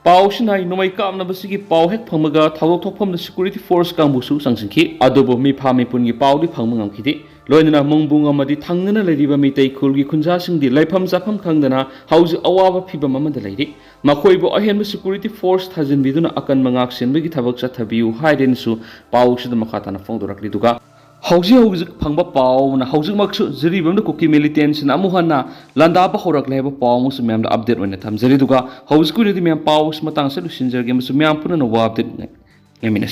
ꯄꯥꯎꯁꯤꯅ ꯍꯥꯏ, ꯅꯣꯡꯃꯩ ꯀꯥꯞꯅꯕꯁꯤꯒꯤ ꯄꯥꯎ ꯍꯦꯛ ꯐꯪꯕꯒ ꯊꯧꯗꯣꯛ ꯊꯣꯛꯐꯝꯗ ꯁꯦꯀ꯭ꯌꯨꯔꯤꯇꯤ ꯐꯣꯔꯁ ꯀꯥꯡꯕꯨꯁꯨ ꯆꯪꯁꯤꯟꯈꯤ꯫ ꯑꯗꯨꯕꯨ ꯃꯤꯐꯥ ꯃꯤꯄꯨꯟꯒꯤ ꯄꯥꯎꯗꯤ ꯐꯪꯕ ꯉꯝꯈꯤꯗꯦ꯫ ꯂꯣꯏꯅꯅ ꯃꯣꯡꯕꯨꯡ ꯑꯃꯗꯤ ꯊꯪꯅꯅ ꯂꯩꯔꯤꯕ ꯃꯤꯇꯩ ꯈꯨꯜꯒꯤ ꯈꯨꯟꯖꯥꯁꯤꯡꯗꯤ ꯂꯩꯐꯝ ꯆꯥꯐꯝ ꯈꯪꯗꯅ ꯍꯧꯖꯤꯛ ꯑꯋꯥꯕ ꯐꯤꯕꯝ ꯑꯃꯗ ꯂꯩꯔꯤ꯫ ꯃꯈꯣꯏꯕꯨ ꯑꯍꯦꯟꯕ ꯁꯦꯀ꯭ꯌꯨꯔꯤꯇꯤ ꯐꯣꯔꯁ ꯊꯥꯖꯤꯟꯕꯤꯗꯨꯅ ꯑꯀꯟꯕ ꯉꯥꯛ ꯁꯦꯟꯕꯒꯤ ꯊꯕꯛ ꯆꯠꯊꯕꯤꯌꯨ ꯍꯥꯏꯔꯦꯅꯁꯨ ꯄꯥꯎꯁꯤꯗ ꯃꯈꯥ ꯇꯥꯅ ꯐꯣꯡꯗꯣꯔꯛꯂꯤ꯫ ꯑꯗꯨꯒ ꯍꯧꯖꯤꯛ ꯍꯧꯖꯤꯛ ꯐꯪꯕ ꯄꯥꯎꯅ ꯍꯧꯖꯤꯛꯃꯛꯁꯨ ꯖꯤꯔꯤꯕꯥꯝꯗ ꯀꯨꯀꯤ ꯃꯤꯂꯤꯇꯦꯟꯁꯤꯅ ꯑꯃꯨꯛ ꯍꯟꯅ ꯂꯥꯟꯗꯥꯕ ꯍꯧꯔꯛꯂꯦ ꯍꯥꯏꯕ ꯄꯥꯎ ꯑꯃꯁꯨ ꯃꯌꯥꯝꯗ ꯑꯞꯗꯦꯠ ꯑꯣꯏꯅ ꯊꯝꯖꯔꯤ꯫ ꯑꯗꯨꯒ ꯍꯧꯖꯤꯛꯀꯤ ꯑꯣꯏꯅꯗꯤ ꯃꯌꯥꯝ ꯄꯥꯎ ꯑꯁꯤ ꯃꯇꯥꯡꯁꯤꯗ ꯂꯣꯏꯁꯤꯟꯖꯔꯒꯦ ꯑꯃꯁꯨꯡ ꯃꯌꯥꯝ ꯄꯨꯝꯅꯃꯛ ꯑꯞꯗꯦꯠ ꯉꯥꯏꯃꯤꯟꯅꯁꯤ꯫